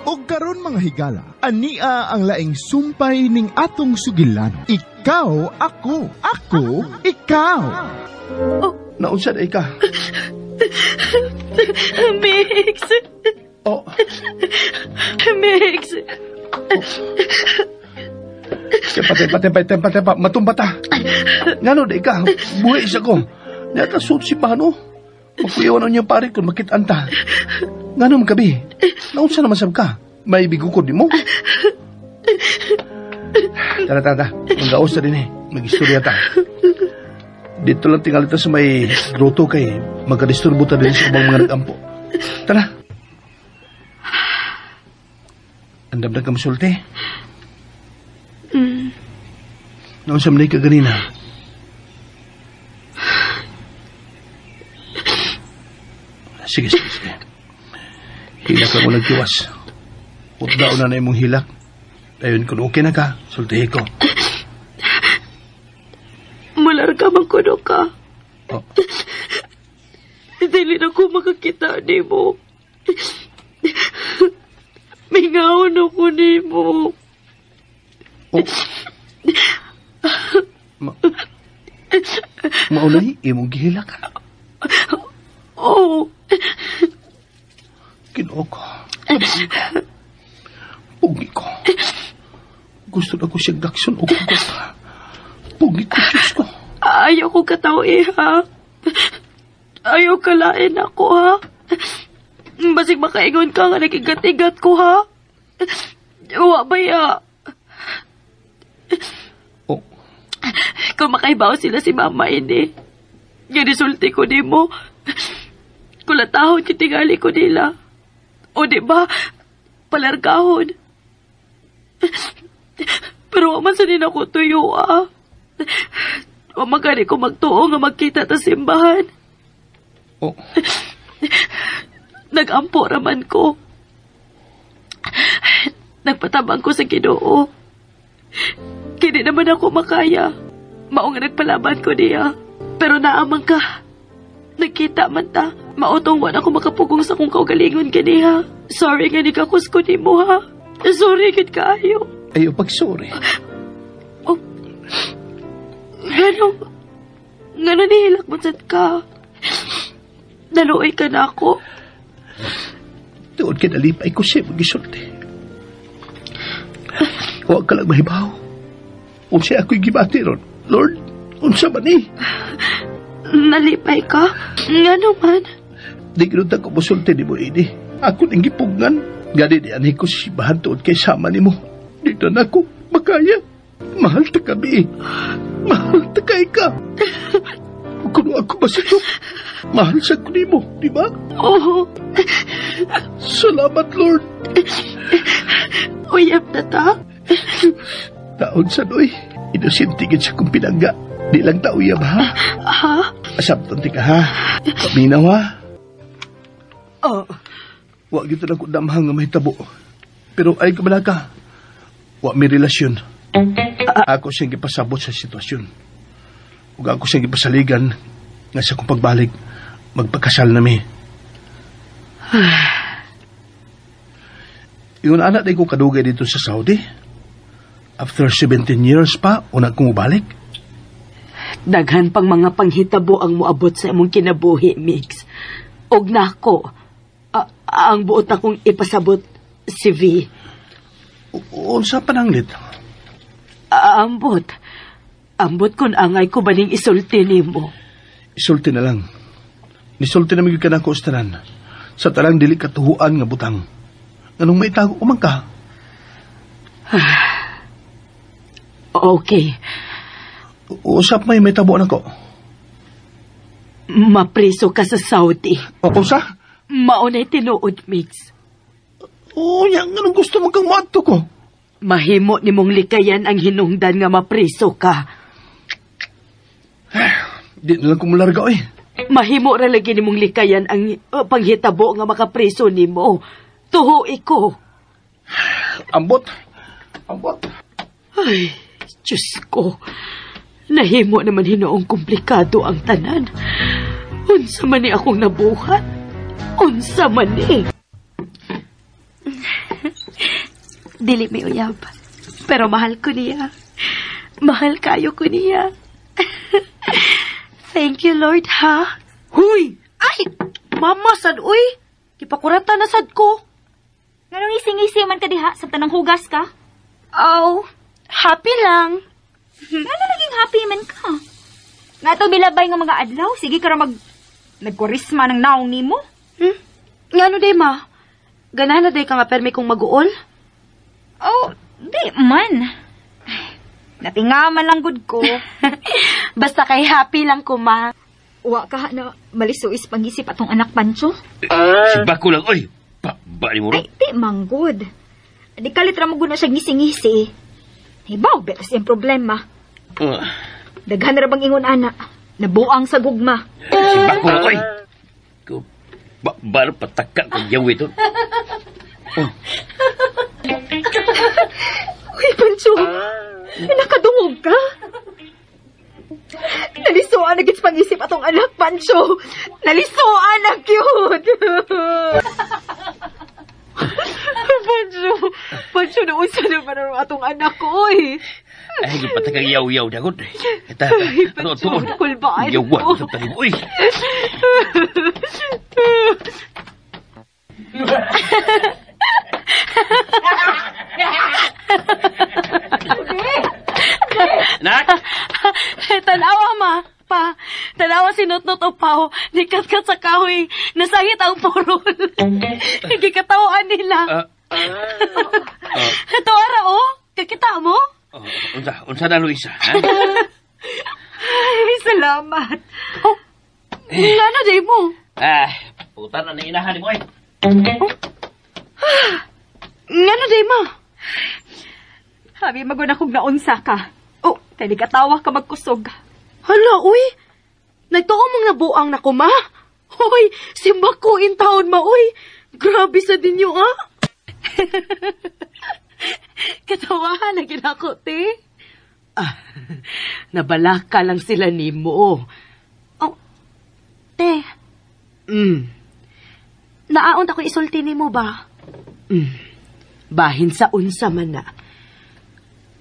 Og karon mga higala, ania ang laing sumpay ning atong sugilanon. Ikaw, ako, ako, ikaw. Oh. Naunsa na ka? Mix! Oh. Mix! Tempa, tempa, tempa, tempa, tempa. Matumba ta. Ngano di ka? Buhi isa ko. Nata suot si Pano. Magkuyawan na niya pare kung makitaan ta. Ngano man kabi? Naunsa naman sab ka? May bigukod di mo? Tara, tara, tara. Magaos na din eh. Mag-istorya ta. Dito lang tingali ta sa may grotto kay magkadisturbo ta din sa ubang mga nag-ampo. Tara. Andam na ka masulti. Naunsa man ka ganina? Sige, sige, sige. Hilak ako nagtiwas. Utdao na na imong hilak. Ayun, kung okay na ka, sultihi ko. Mular ka man kuno ka. Oh. Dili na ko makakita nimo. Mingaon ako nimo. Oh. Maunay, imong gihilak. Oh. Ginoo ko. Pugi ko. Gusto na ko siyang dakson o kugot. Pugi ko, Diyos ko. Ayaw ko kataw eh, ha? Ayaw kalain ako, ha? Basig makaingon ka nga nagigat-igat ko, ha? Wa ba ya? Oh. Kung makaibaw sila si mama ini, ganisulti ko di mo. Kulatahon kitingali ko nila. O di ba, palargahon. Pero wa man sa nila ko tuyo, ah. Wa man gani ko magtuo nga magkita ta simbahan. Oh. Nag-ampo raman ko. Nagpatabang ko sa Ginoo. Kini naman ako makaya. Mao nga nagpalaban ko niya. Pero naamang ka. Nagkita man ta. Mautong wa na ako makapugong sa kong kaugalingon kaniha. Sorry nga ni kakus ko nimo ha. Sorry gid kaayo. Ayo pag sorry. Oh. Gano. Gano nihilak mo sad ka. Naluoy ka na ako. Tuod kay nalipay ko siya magisulti. Huwag ka lang mahibaw. Unsa ako'y gibati ron. Lord, unsa ba ni? Nalipay ka? Ngano man? Di ginunta ko musulti ni mo ini. Ako ning gipugngan. Gani di anhi ko sibahan tuod kay sama ni mo. Dito na ako makaya. Mahal ta kami. Mahal ta kay ka. Kuno ako masito. Mahal sa ko nimo, di ba? Oo. Salamat, Lord. Uyab na ta. Taon sa noy. Inosente gid sa kong pinangga. Di lang ta uyab, ha? Ha? Asabton ti ka, ha? Paminaw, ha? Oh. Wa gyud na ko damhang nga mahitabo. Pero ay kabala ka. Wa mi relasyon. Ako siyang gipasabot sa sitwasyon. Ug ako siyang gipasaligan nga sa kong pagbalik, magpakasal na mi. Ingon anak di ko kadugay dito sa Saudi. After 17 years pa, una kong ubalik. Daghan pang mga panghitabo ang moabot sa imong kinabuhi, Mix. Og nako, ang buot akong ipasabot si V. Unsa pananglit? Ambot. Ambot kun angay ko baning isulti nimo. Isulti na lang. Nisulti na magyud ka nako sa tanan. Sa talang dili katuhuan nga butang. Nganong maitago ko man ka? Okay. Usap may tabo na ko. Mapriso ka sa Saudi. O, usa? Maunay tinuod, Mix. Oo, yan. Anong gusto mo kang maadto ko? Mahimo ni mong likayan ang hinungdan nga mapriso ka. Di na lang kumularga, oy. Mahimo ra lagi ni mong likayan ang panghitabo nga makapriso nimo. Tuho iko. Ambot. Ambot. Ay, Diyos ko. Nahimo naman hinoong komplikado ang tanan. Unsa man ni akong nabuhat? Unsa man ni? Dili mi uyab. Pero mahal ko niya. Mahal kayo ko niya. Thank you, Lord, ha? Huy! Ay! Mama, sad, uy! Kipakurata na sad ko. Nganong ngising-ngisi man ka diha, sa tanang hugas ka? Oh, happy lang. Ngano naging happy man ka? Nga to bilabay nga mga adlaw, sige ka ra nagkurisma ng naong nimo. Hmm? Ngano day, ma? Ganahan na day ka nga permi kong mag-uol? Oh, di man. Ay, natingaman lang gud ko. Basta kay happy lang ko, ma. Wa ka na malisuis pangisip atong anak Pancho. Si Bako lang, oy! Ba ni mo Ay, di manggod. Di kalit ra mo gud na siya ngisi-ngisi. Hibaw, betas iyang problema. Daghan ra bang ingon ana? Nabuang sa gugma. Si Bako lang, oy! Ba pataka ko yaw ito. Oh. Uy, Pancho! Nakadungog ka? Nalisuan na gits pangisip atong anak, Pancho! Nalisuan na cute! Pancho! Pancho, naunsa na ba na atong anak ko, oy? Ay, patakang yaw-yaw dagot. Eta, ano tuon? Kulbaan Yawan, ko. sa tanim. Uy! Nak! Tanawa, ma. Pa, tanawa si Notnot o Pao. Nikat-kat sa kahoy. Nasangit ang purol. Gikatawaan nila. Ito, ara, oh. Kakita mo? Oh, unsa na, Luisa? Ha? Ay, salamat. Oh, ngano day mo? Ah, puta na nainahan mo, eh. Oh. Ngano day mo? Habi, magun akong naunsa ka. Oh, kay katawa ka magkusog. Hala, uy. Nagtuo mong nabuang na ko, ma. Hoy, simba ko in taon, ma, uy. Grabe sa dinyo, ah. Katawahan na ginako, te. Ah, nabalaka lang sila ni mo. Oh, te. Naaon ako isulti ni mo ba? Bahin sa unsa man na.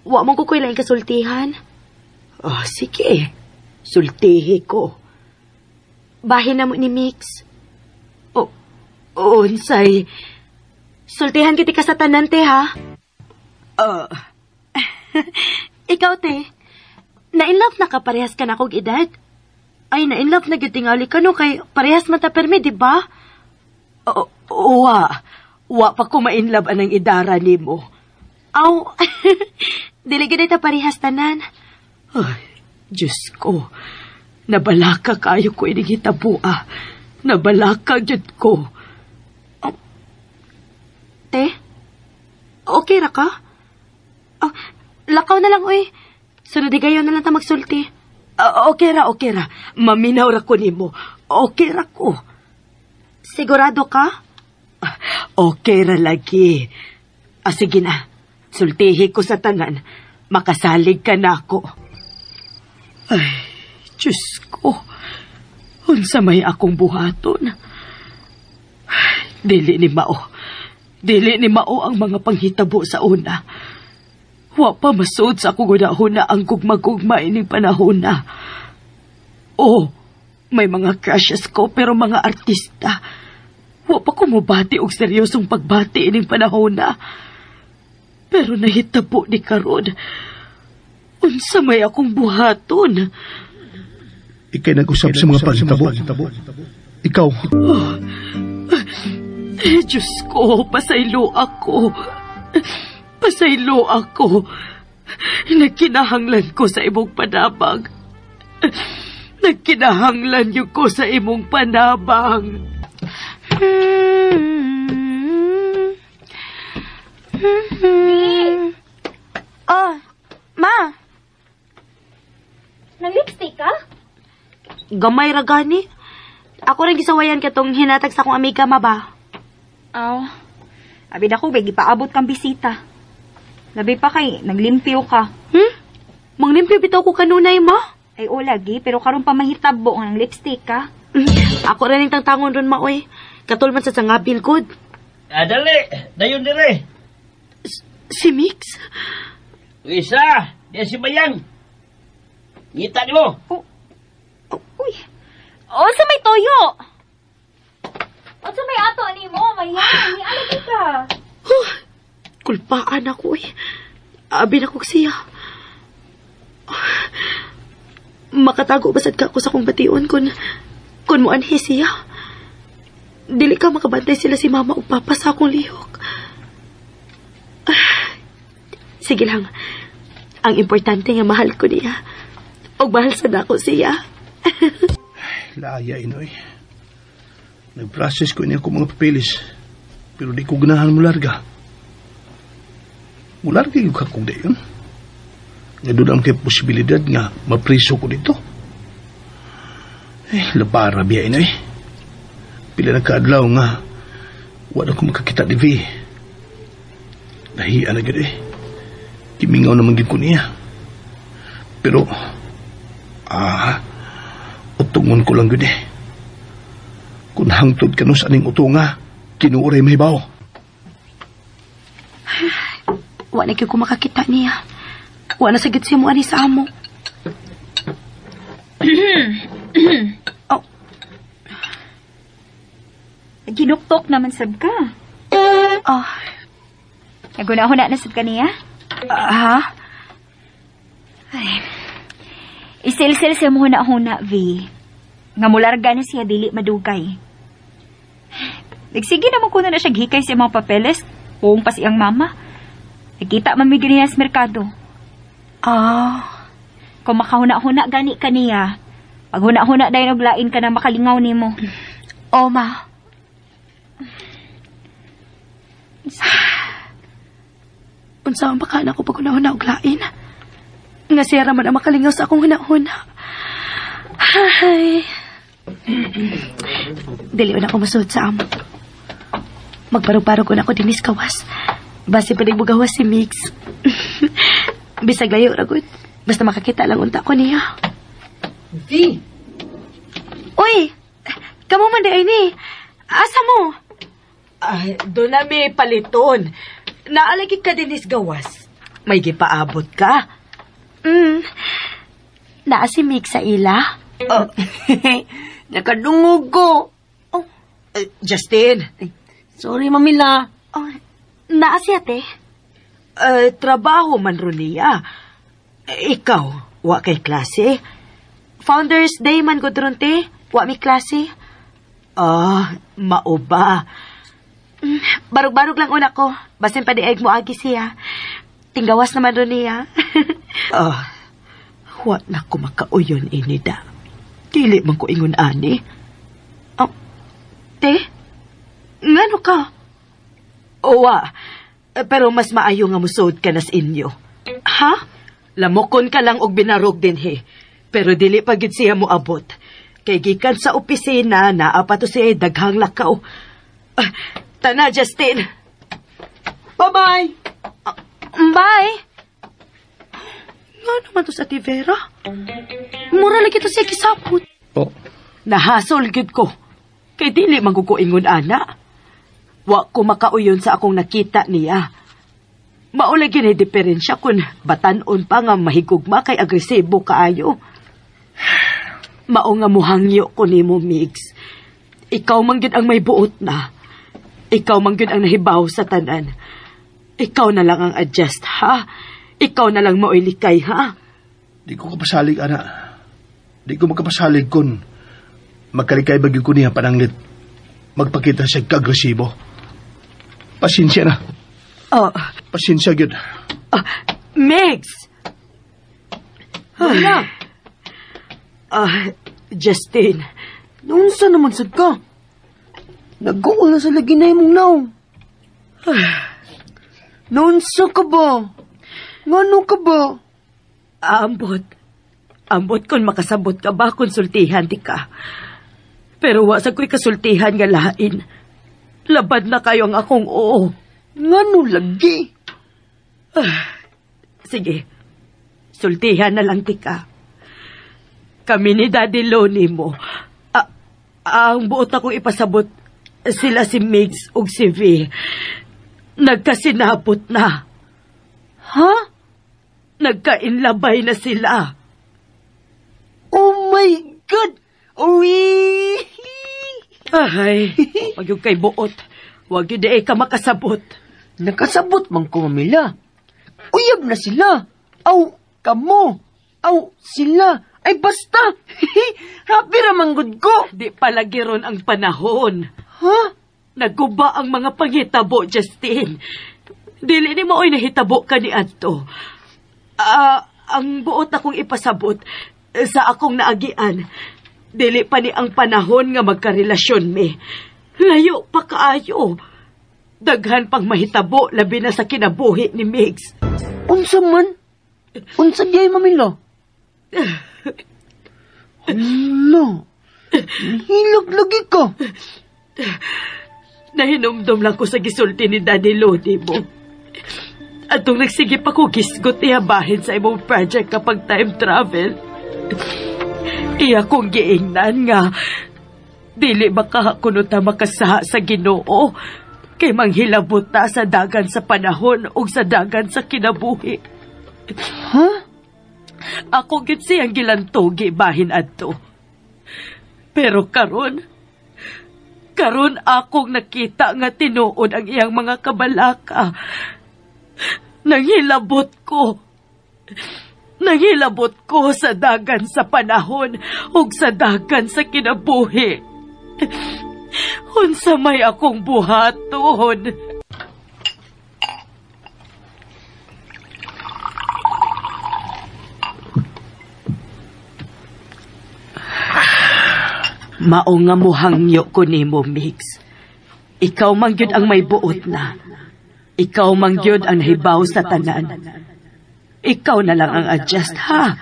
Wa mo ko ko'y laing kasultihan. Oh, sige. Sultihi ko. Bahin na mo ni Mix. Oh, unsay. Sultihan kiti ka sa tanan, te, ha? Ikaw, te. Na-inlove na ka, parehas ka na kog edad. Ay, na-inlove na gyud tingali ka, no? Kay parehas man ta permi, di ba? Wa. Wa pa ko ma-inlove anang idara nimo. Aw, dili gyud ta parehas tanan. Ay, Diyos ko. Nabalaka kayo ko ining hitabua. Nabalaka gyud ko. Oh. Te? Okay ra ka? Oh, lakaw na lang, uy. Sunod gayon na lang ta magsulti. Okay ra, okay ra. Maminaw ra ko nimo. Okay ra ko. Sigurado ka? Okay ra lagi. Ah, sige na. Sultihi ko sa tanan. Makasalig ka na ako. Ay, Diyos ko. Unsa may akong buhaton. Ay, dili ni mao. Dili ni mao ang mga panghitabo sa una. Wa pa masuod sa akong hunahuna ang gugma-gugma ining panahon na. Oh, may mga crushes ko pero mga artista. Wa pa ko mobati og seryosong pagbati ining panahon na. Pero nahitabo ni karon. Unsa may akong buhaton? Ika'y nag-usap sa mga panghitabo. Ikaw. Oh. Eh, Diyos ko, pasaylo ako. Pasaylo ako. Nagkinahanglan ko sa imong panabang. Nagkinahanglan yun ko sa imong panabang. Oh, ma. Nang-lipstick ka? Gamay ra gani. Ako rin gisawayan katong hinatag sa akong amiga, ma ba? Aw. Abi dako bay gipaabot kang bisita. Labi pa kay naglimpyo ka. Hmm? Manglimpyo bitaw ko kanunay, ma? Ay o lagi, pero karon pa mahitabo nga ng lipstick ka. Ako rin ang tangtangon ron, ma, oy. Katulman sa sangabil, good. Ah, dali. Dayon dire. Si Mix? Isa, diya si Bayang. Ngita ni mo. Oh, uy. O, sa may toyo. O, sa may ato ni mo, Mayang. Ni alagi ka. Huh, kulpaan ako eh. Abi na ko siya. Makatago basad ka ako sa kong bation kun moanhi siya. Dili ka makabantay sila si mama o papa sa akong lihok. Sige lang. Ang importante nga mahal ko niya. O mahal sa dako siya. Laaya, Inoy. Nag-process ko ini ako mga papeles. Pero di ko ganahan mo larga. Mularga yung kakong dayon. Nga doon ang kay posibilidad nga mapriso ko dito. Eh, labara biya, Inoy. Pila na kaadlaw nga wala ko makakita ni V. Nahiya na gid eh. Kimingaw naman gid ko niya. Pero, utungon ko lang gid eh. Kung hangtod ka no sa aning utunga, kinuuray mahibaw. Wala na ko makakita niya. Wala na sagit siya mo ani sa amo. Oh. Ginuktok naman sab ka. Oh. Naguna-huna na sab ka niya? Ha? Ay. Isilsil siya mo huna-huna, V. Nga mularga na siya, dili madugay. Nagsige naman kuno na siya gihikay sa mga papeles. Puong pa siyang mama. Nagkita man mi ganiya sa merkado. Kung makahuna-huna gani ka niya, paghuna-huna dayon og lain ka na makalingaw nimo. Oh, ma. Unsa ang baka na ko paghuna-huna og lain? Nga siya raman ang makalingaw sa akong huna-huna. Ay. Dili na ako masuod sa amo. Magparog-parog na ako dinis kawas. Base pa nagbugawas si Mix. Bisag layo ragod. Basta makakita lang unta ko niya. V! Uy! Kamo man di ay ni. Asa mo? Ay, doon na may paliton. Naalagi ka dinis gawas. May gipaabot ka. Naa si Mix sa ila. Oh. Nakadungog ko. Oh. Justin. Sorry, Mamila. Oh, naa siya, te. Trabaho man ron niya. Ikaw, wa kay klase? Founders Day man gud ron, te. Wa mi klase. Ah, mao ba? Barog-barog lang una ko. Basin pa di ay mo agi siya. Tinggawas naman ron niya. Ah, wa na ko makauyon inida. Dili man ko ingon ani. Oh, te? Ngano ka? Owa, pero mas maayo nga musuod ka nas inyo. Ha? Lamokon ka lang og binarog dinhi. Pero dili pa gid siya moabot. Kay gikan sa opisina, naa pa to siya daghang lakaw. Tana, Justin. Bye-bye. Bye. Nga naman to sa Tivera? Mura lagi to siya kisapot. Oh. Nahasol gid ko. Kay dili man ko ingon ana. Wa ko makauyon sa akong nakita niya. Mao lagi ni diferensya kun batan-on pa nga mahigugma kay agresibo kaayo. Mao nga muhangyo ko nimo, Migs. Ikaw man gyud ang may buot na. Ikaw man gyud ang nahibaw sa tanan. Ikaw na lang ang adjust, ha? Ikaw na lang mao'y likay, ha? Di ko kapasalig, ana. Di ko makapasalig kun magkalikay ba gyud ko niya pananglit. Magpakita siya kagresibo. Pasensya na. Oh. Pasensya gyud. Migs! Wala. Justin. Naunsa naman sad ka? Nag-uol na sa lagi na imong naong. Naunsa ka ba? Ngano ka ba? Ambot. Ambot kung makasabot ka ba, konsultihan di ka. Pero wa sa ko'y kasultihan nga lain. Labad na kayo ang akong oo. Ngano lagi? Sige, sultihan na lang ti ka. Kami ni Daddy Loni mo. Ang buot akong ipasabot, sila si Migs ug si V. Nagkasinabot na. Ha? Nagkainlabay na sila. Oh my God! Uwi! Ay, wag yung kay buot. Wag yun di ka makasabot. Nakasabot man ko, Mamila. Uyab na sila. Aw, kamo. Aw, sila. Ay, basta. Happy ra man gud ko. Di palagi ron ang panahon. Ha? Naguba ang mga panghitabo, Justin. Dili ni mo oy nahitabo ka ni adto. Ang buot akong ipasabot sa akong naagian. Dili pa ni ang panahon nga magkarelasyon mi. Layo pa kaayo. Daghan pang mahitabo labi na sa kinabuhi ni Migs. Unsa man? Unsa diay, Mamila? Hala. Hilog lagi ka. Nahinumdum lang ko sa gisulti ni Daddy Lodi mo. Atong nagsige pa ko gisgot iya bahin sa imong project kapag time travel. Iya kong giingnan nga dili baka kuno ta makasaha sa Ginoo kay manghilabot ta sa dagan sa panahon ug sa dagan sa kinabuhi. Ha? Ako gid siyang gilantugi bahin adto. Pero karon akong nakita nga tinuod ang iyang mga kabalaka. Nanghilabot ko. Nanghilabot ko sa dagan sa panahon ug sa dagan sa kinabuhi. Unsa may akong buhaton. Mao nga muhangyo ko nimo, Migs. Ikaw man gyud ang may buot na. Ikaw man gyud ang nahibaw sa tanan. Ikaw na lang ang adjust, ha?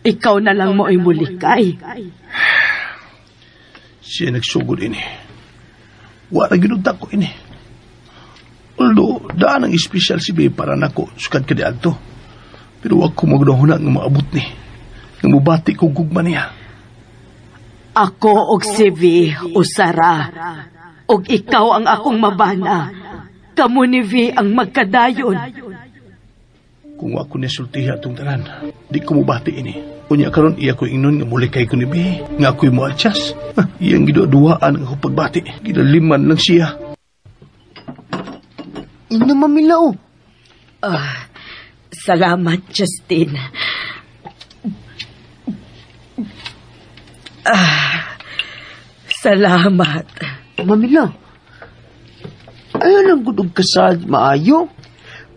Ikaw na lang mo'y mulikay. Siya nagsugod ini. Wala ginunta ko ini. Although, daan ang espesyal si Bea para nako, sukad ka di adto. Pero wag ko magnahuna nga maabot ni. Nga mubati ko gugma niya. Ako og si V, usara. Og ikaw ang akong mabana. Kamo ni V ang magkadayon. Kung ako niya sultiha atong tanan, di ko mubati ini. Unya karon iya ko ingnon nga mulikay ko ni B, nga ako'y mo-adjust. Iyang giduduaan ang akong pagbati. Gidaliman lang siya. Ina, Mamila, oh. Salamat, Justin. Salamat. Mamila, ayaw lang gud og kasal maayo.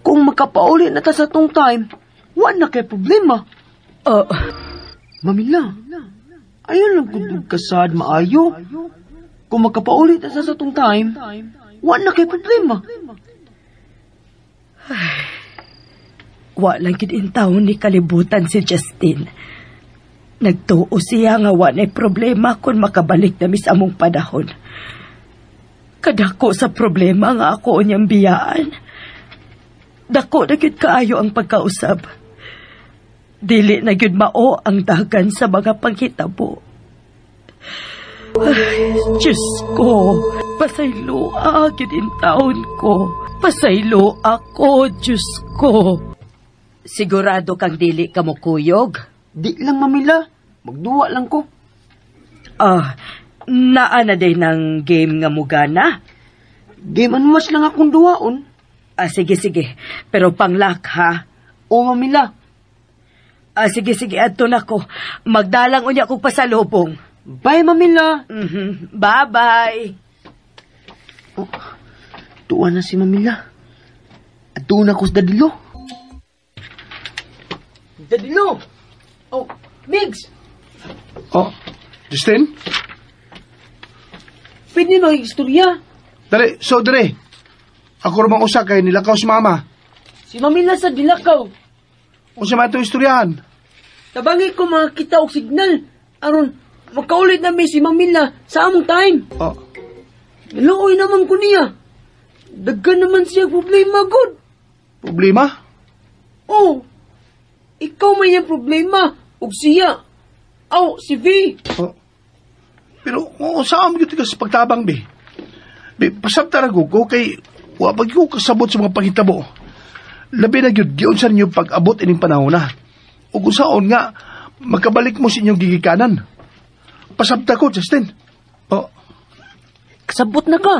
Kung makapauli na ta sa tong time, wa na kay problema. Oh. Mamila, ayaw lang gud og kasal maayo. Kung makapauli na ta sa tong time, wa na kay problema. Ay, wa lang gid intawon ni kalibutan si Justin. Nagtuo siya nga wa na'y problema kung makabalik na mis among panahon. Kadako sa problema nga ako niyang biyaan. Dako na gyud kaayo ang pagkausab. Dili na gyud mao ang dagan sa mga panghitabo. Ay, Diyos ko, pasayloa gyud intawon ko. Pasaylo ako, Diyos ko. Sigurado kang dili ka mokuyog? Di lang, Mamila. Magduwa lang ko. Naa na day ng game nga mugana? Game and watch lang akong duwaon. Sige, sige. Pero panglock, ha? O, Mamila. Sige, sige. Adto na ko. Magdalang unya kong pasalubong. Bye, Mamila. Mm-hmm. Bye-bye. Oh, tuwa na si Mamila. Adto na ko sa Dadilo. Dadilo! Oh, Migs! Oh, Justin? Pwede mag-istorya. Dali, so dali. Ako rumang usa kay nilakaw si Mama. Si Mamila sa dilakaw. Unsa man itong istoryahan? Tabangi ko makakita og signal. Aron, makaulit na mi si Mamila sa among time. Oh. Naluoy naman ko niya. Daghan naman siya problema, God. Problema? Oh, ikaw may niyang problema. Ug siya. Aw, si V. Oh. Pero, saan mo ka sa pagtabang, B? B, pasabta ra ko kay wa pag ko kasabot sa mga panghitabo. Labi na gyud giunsa ninyo pag-abot ining panahon na. Ug unsaon nga makabalik mo sa inyong gigikanan. Pasabta ko, Justin. Oh, Kasabot na ka.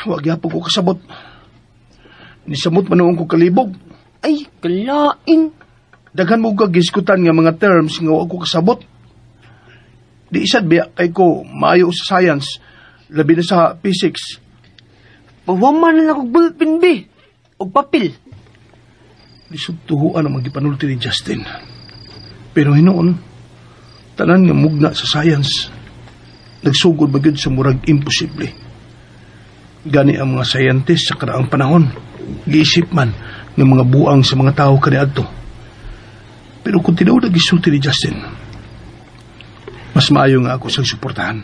wag yapon ko kasabot. Nisamot man noon ko kalibog. Ay, kalain. Daghan mo kag giskutan nga mga terms nga wa ko kasabot. Di isad biya kay ko maayo sa science, labi na sa physics. Pawaman na lang og ballpen, be. Og papel. Lisod tuhuan ang magipanulti ni Justin. Pero hinuon, tanan nga mugna sa science, nagsugod ba gyud sa murag imposible. Gani ang mga scientist sa karaang panahon, giisip man nga mga buang sa mga tao kaniadto. Pero kung tinuod ang gisulti ni Justin, mas maayo nga ako siyang suportahan.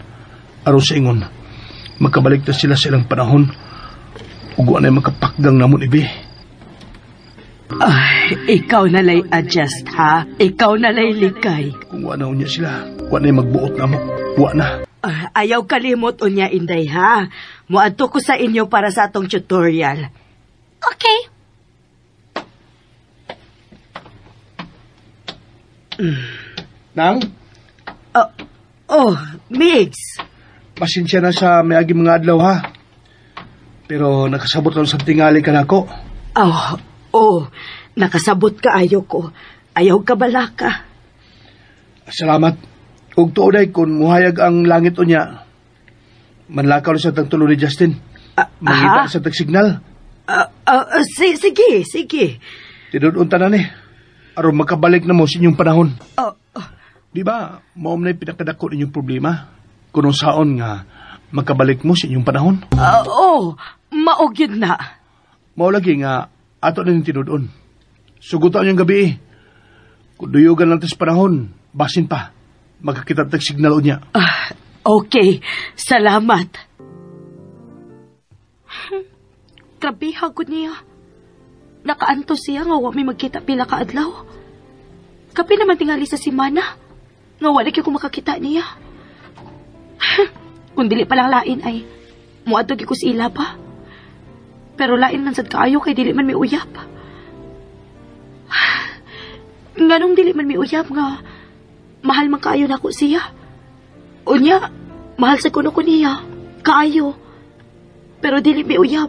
Aron sa ingon, magkabalik na sila sa ilang panahon, ug wa na makapakgang namon ibi. Ay, ikaw na lay adjust, ha? Ikaw na lay likay. Kung wa na unya sila, wa na magbuot namo. Wa na. Ah, ayaw kalimot unya, Inday, ha? Muadto ko sa inyo para sa atong tutorial. Okay. Nang, Oh, Migs. pasensya na sa mayagi mga adlaw ha. Pero nakasabot lang sa tingali ka nako. Oh, oh, nakasabot ka ayo ko. Ayaw ka balaka. Salamat. Ug tuoday kung muhayag ang langit unya. Manlakaw na sa tagtulo ni Justin. Mangita Ha? sa tagsignal. Sige, sige. Tinud-unta na ni. Aron makabalik na mo sa inyong panahon. Oh, Di ba, mao man na'y pinakadako ninyong problema? Kung saon nga makabalik mo sa inyong panahon. Oh, mao gyud na. Mao lagi nga ato na ning tinud-on. Sugutan niyong gabi eh. Kung duyugan lang tas panahon, basin pa. Magkakita tag signal unya. Ah, okay, salamat. Grabe, hagod niya. Nakaanto siya nga wa may magkita pila ka adlaw. Kapi naman tingali sa simana. Nga wala ko makakita niya. Kung dili pa lang lain ay, muadto gyud ko sa ila pa. Pero lain man sad kaayo kay dili man may uyap. Nganong dili man may uyap nga mahal man kaayo nako siya. Unya, mahal sa kuno ko niya. Kaayo. Pero dili may uyap.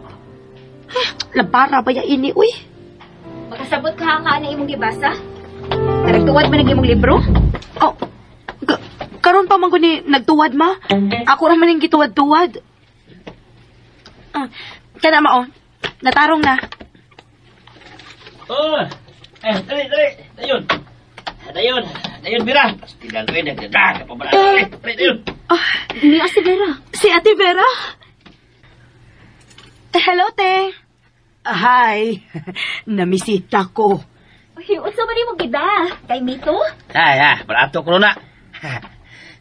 Lampara ba ya ini, uy? Makasabot ka nga na imong gibasa? Nagtuwad man ang imong libro? Oh, karon pa man ko ni nagtuwad, ma. Ako ra man ning gituwad-tuwad. Ah, kana ma, oh. Natarong na. Oh, dali, dali. Dayon. Dayon. Dayon, Vera. Pastilan ko yun. Nagdada ka pa ba? Dali, dayon. Ah, Niya si Vera. Si Ate Vera. Hello, te. Hi. Namisita ko. Uy, unsa man imong gida? Kay Mito? Ay, barato ko na.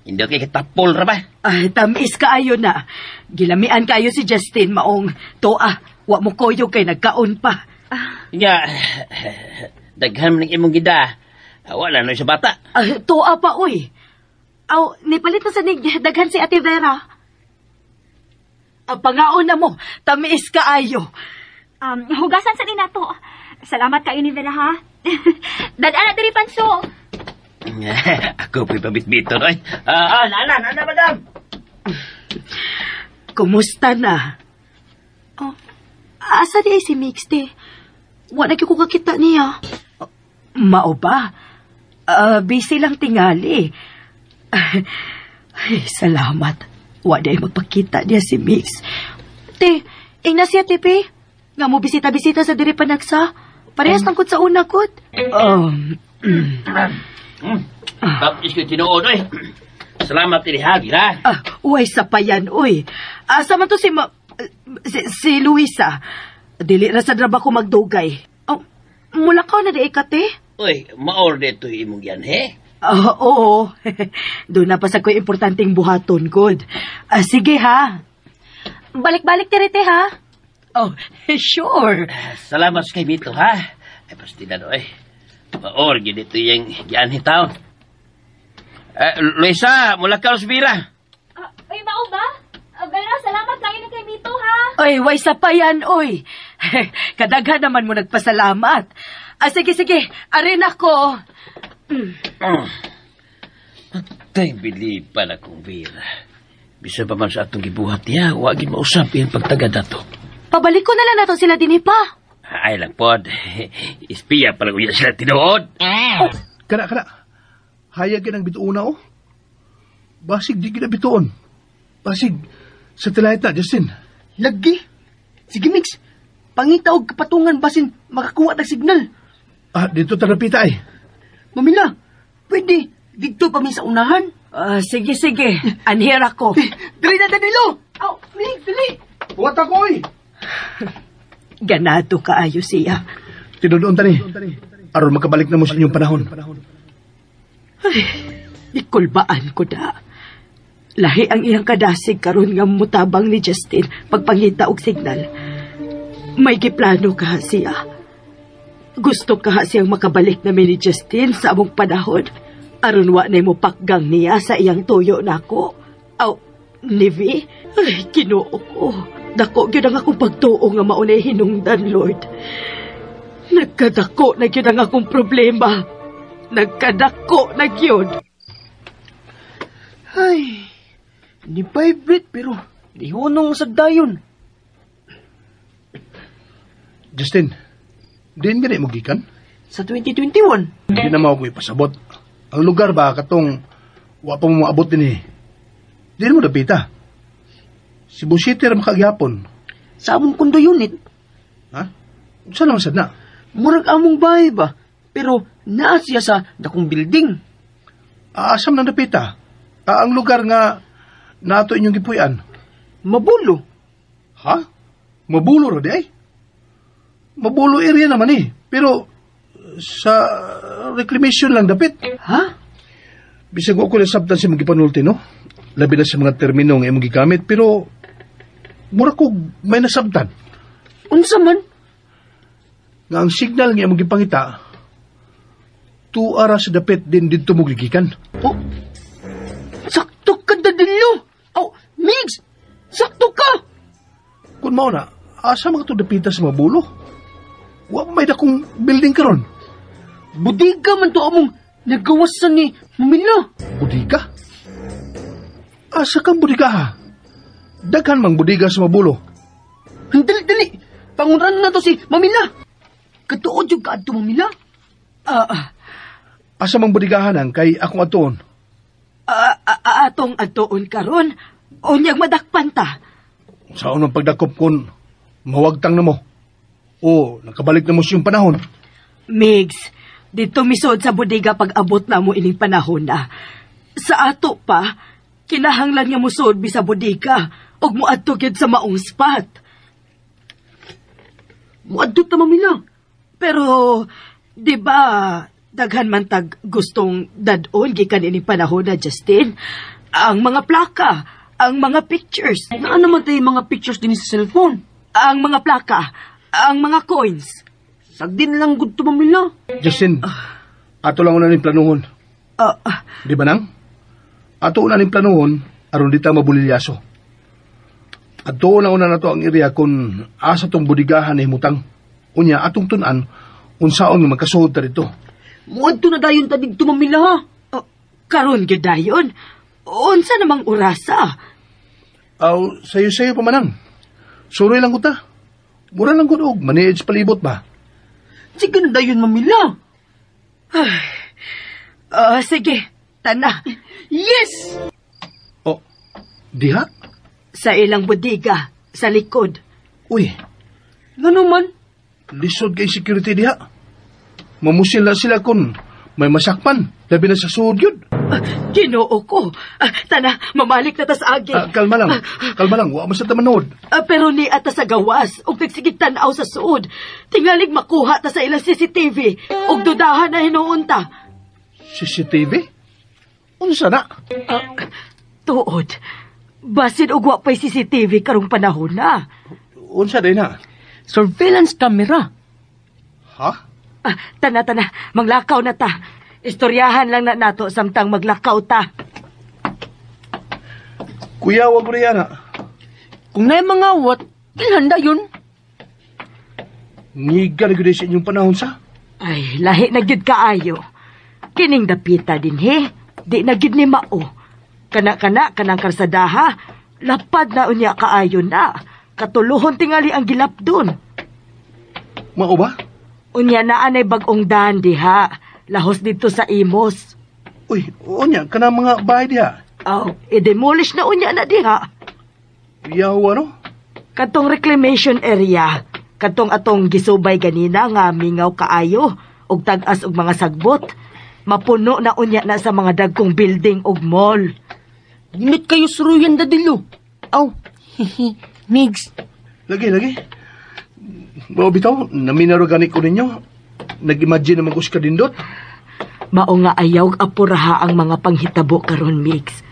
Hindi kay kitapol ra ba? Ay, tamis kaayo na. Gilamian kayo si Justin maong toa. Wa mo koyo kay nagkaon pa. Nga, daghan man ang imong gida. Wala na sa bata. Toa pa, uy. Aw, nipalit na sa nig daghan si Ate Vera. Pangaon na mo, tamis kaayo. Hugasan sa ninato. Salamat kayo ni Vera, ha? Dad-ana diri panso. Ako po'y pabitbiton, oy. Nana, nana, madam. Kumusta na? Oh, asa di ay si Mix, te? Wala ko kakita niya. Mao ba? Busy lang tingali. Ay, salamat. Wala ay magpakita niya si Mix. Te, ingna siya, Tipi. Nga mo bisita-bisita sa diri panagsa. Parehas lang kod sa una, kod. Tapos ko tinuod, oy. Salamat ini ha, Gira. Uy, sa payan, uy. Asa man to si, si Luisa? Dili ra sa draba ko magdugay. Oh, mula ka na di ka, te. Uy, ma-order to imong yan, he? Oo. Doon na pa sa ko'y importanteng buhaton, good. Sige, ha. Balik-balik diri, te, ha? Oh, sure. Salamat sa kay Mito, ha? Ay, pasti na, oy. Ma-order dito yung yan taon. Luisa, mula ka sa Vera. Uy, mao ba? Vera, salamat kayo ni kay Mito, ha? Oy, way sa payan, oy. Kadaghan naman mo nagpasalamat. Ah, sige, sige. Arin ako. Tay, bilib pa na kong Vera. Bisa pa man sa atong gibuhat niya, wagin mausap iyang pagtagad ato. Pabalik ko na lang nato sila dinhi pa. Ay lang pod. Ispiya pala uya sila tinuod. Kana, kana. Hayag ang bituona, oh. Basig, di gina bituon. Basig, satellite na, Justin. Lagi. Sige, Mix. Pangita og kapatungan basin makakuha tag signal. Ah, dito tarapita ay. Mamila, pwede. Dito pa mi sa unahan. Ah, sige, sige. Anhir ako. Dali na, Danilo! Aw, Mix, dali! Buhat ako, oy! Ganado kaayo siya. Tinudoon tani. Aron makabalik na mo sa inyong panahon. Ay, ikulbaan ko da. Lahi ang iyang kadasig karon nga mutabang ni Justin pagpangita og signal. May giplano ka siya. Gusto ka siyang makabalik na ni Justin sa among panahon. Aron wa na mo pakgang niya sa iyang tuyo nako. Aw, ni V? Ay, Ginoo ko. Dako gyud ang akong pagtuo nga maunay hinungdan, Lord. Nagkadako na gyud ang akong problema. Nagkadako na gyud. Ay, ni vibrate pero di hunong sa dayon. Justin, diin gani mo gikan? Sa 2021. Hindi na mao ko ipasabot. Ang lugar ba katong wa pa mo maabot din eh. Diin mo dapita. Cebu City ra makagyapon. Sa among kondo unit. Ha? Saan naman sad na? Murag among bahay ba? Pero naa siya sa dakong building. Asam nang dapita? Ang lugar nga nato inyong gipuy-an. Mabulo. Ha? Mabulo ra di ay? Mabulo area naman eh. Pero sa reclamation lang dapit. Ha? Bisag wa ko nasabtan sa mga gipanulti, no? Labi na sa mga termino nga imong gigamit, pero mura ko may nasabtan. Unsa man? Nga ang signal nga imong gipangita, tuara sa dapit din didto mo gigikan. Oh, sakto ka, Danilo! Oh, Migs! Sakto ka! Kung mao na, asa mga to dapita sa Mabulo? Wa may dakong building karon. Budiga man to among nagawasan ni Mamila. Budiga? Asa kang budiga ha? Daghan mang budiga sa Mabulo. Dali, dali! Panguran na to si Mamila! Katuod yung kaadto, Mamila. Asa mang budigahan ang kay akong atuon? Atong adtoon karon. Unyag madakpan ta. Sa unang pagdakop kon, mawagtang na mo. O, nakabalik na mo siyang panahon. Migs, dito misod sa bodega pag abot na mo ining panahon na. Sa ato pa, kinahanglan nga musod bi sa bodega ug muadto gyud sa maong spot. Muadto ta, Mamila. Pero, di ba, daghan man tag gustong dadon gikan ining panahon na, Justin? Ang mga plaka, ang mga pictures. Naa naman tayo mga pictures din sa cellphone. Ang mga plaka, ang mga coins. Sagdin lang gud to, Mamila. Justin, ato lang una ning planuhon. Di ba nang? Ato una ning planuhon, aron di ta mabulilyaso. Ato na una na to ang area kung asa tong budigahan na himutang. Unya, atong tun-an, unsaon nga magkasuhod ta dito. Muadto na dayon ta didto, Mamila, ha? Oh, karon gyud dayon. Unsa namang orasa? Aw, sayo-sayo pa manang. Suroy lang ko ta. Mura lang ko og manage palibot ba? Sige na dayon, Mamila. Sige, tana. Yes! Oh, diha? Sa ilang bodega, sa likod. Uy. Ngano man? Lisod kay security diha. Mamusil na sila kung may masakpan. Labi na sa suod yun. Ginoo ko. Tana, mamalik na tas agi. Kalma lang. Kalma lang. Wa mo sa tamanood. Pero ni ata sa gawas, og nagsigig tanaw sa suod. Tingalig makuha ta sa ilang CCTV. Og dudahan na hinuon ta. CCTV? Unsa na? Tuod. Basin og wa pa'y CCTV karong panahon na. Unsa din na? Surveillance camera. Ha? Tana, tana. Manglakaw na ta. Istoryahan lang na nato samtang maglakaw ta. Kuya, wag mo riyan, ha. Kung naay mga wat, ilhan da yun. Ngiga na gyud sa inyong panahon sa. Ay, lahi na gyud kaayo. Kining dapita din he. Di na gyud ni mao. Kana-kana kanang karsadaha, lapad na unya kaayo na. Katuluhon tingali ang gilapdon. Mao ba? Unya na anay bag-ong daan diha. Lahos dito sa Imos. Uy, unya kanang mga bahay diha. Aw, i-demolish na unya na diha. Yawa no? Katong reclamation area, katong atong gisubay ganina nga mingaw kaayo og tag-as og mga sagbot. Mapuno na unya na sa mga dagkong building og mall. Ginot kayo suruyan dadilo. Aw, hihi, Migs. Lagi, lagi. Mao bitaw, naminaro gani ko ninyo. Nag-imagine naman ko sa kadindot. Mao nga ayaw apuraha ang mga panghitabo karon, Migs.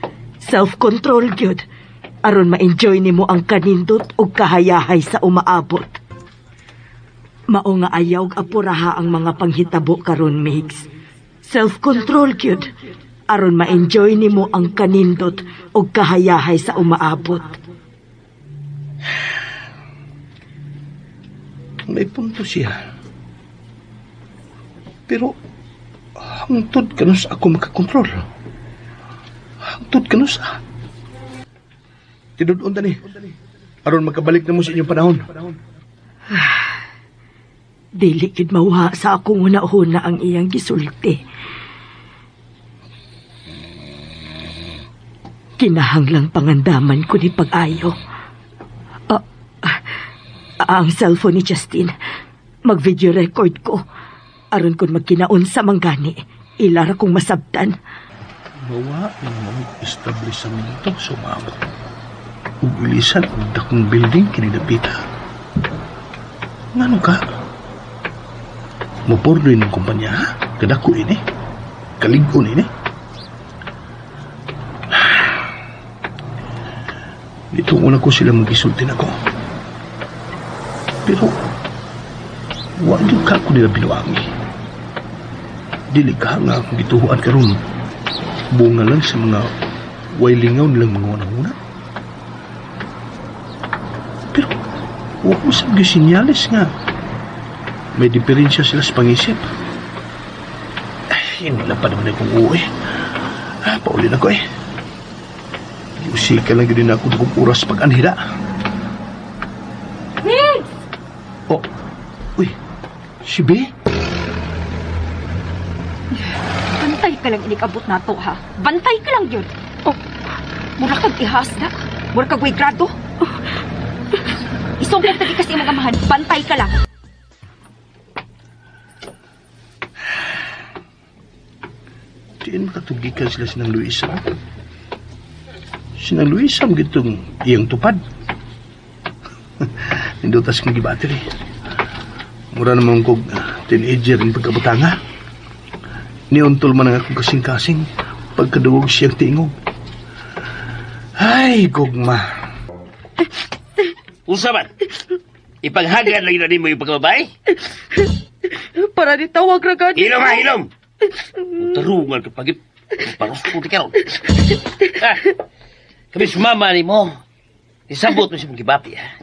Self-control gyud. Aron ma-enjoy nimo ang kanindot ug kahayahay sa umaabot. Mao nga ayaw apuraha ang mga panghitabo karon, Migs. Self-control gyud. Aron ma-enjoy nimo ang kanindot ug kahayahay sa umaabot. May punto siya. Pero hangtod kanus ako makakontrol. Hangtod kanus ah. Tinudon tani. Aron makabalik na mo sa inyong panahon. Dili gid mawha sa akong una-una ang iyang gisulti. Kinahanglang pangandaman ko ni pag-ayo. Ang cellphone ni Justin. Mag-video record ko. Aron kon magkinaon sa manggani, ilara kong masabtan. Mawa ng mga establishmento sumabot. Ug ilisan ang dakong building kini dapita. Ngano ka? Mupurdoy ng kumpanya, ha? Kadako ini. Kalig-on ini. Dito una ko sila magisultin ako. Pero, wa gyud ka ko nila binuangi. Dili ka nga akong gituhuan karon. Bunga lang sa mga way lingaw nilang mga unang-una. Pero, wa ko sa mga sinyales nga. May diferensya sila sa pangisip. Ay, wala pa naman akong uwi. Ah, pauli na ko eh. Usika lang yun ako kung oras pag-anhira. Migs! Oh, uy, si B? Bantay ka lang inikabot na to, ha? Bantay ka lang yun. Oh, mura kag ihas na. Mura kag way grado. Oh. Isungkong tagi kasi imong amahan. Bantay ka lang. Diin makatugikan sila sinang Luisa. Sinang Luisa magitong iyang tupad. Nindutas kong gibattery. Mura naman kog teenager ng pagkabutanga. Niuntol man ang akong kasing-kasing pagkaduwag siyang tingog. Ay, gugma. Unsa man? Ipaghagan lang yun mo yung pagkababae? Para ni tawag ra gani. Hilom ha, hilom! Tarungan ka pagit. Paros ko di karon. Ha? Kami sumama ni mo. Isabot mo siya mong gibati, ha?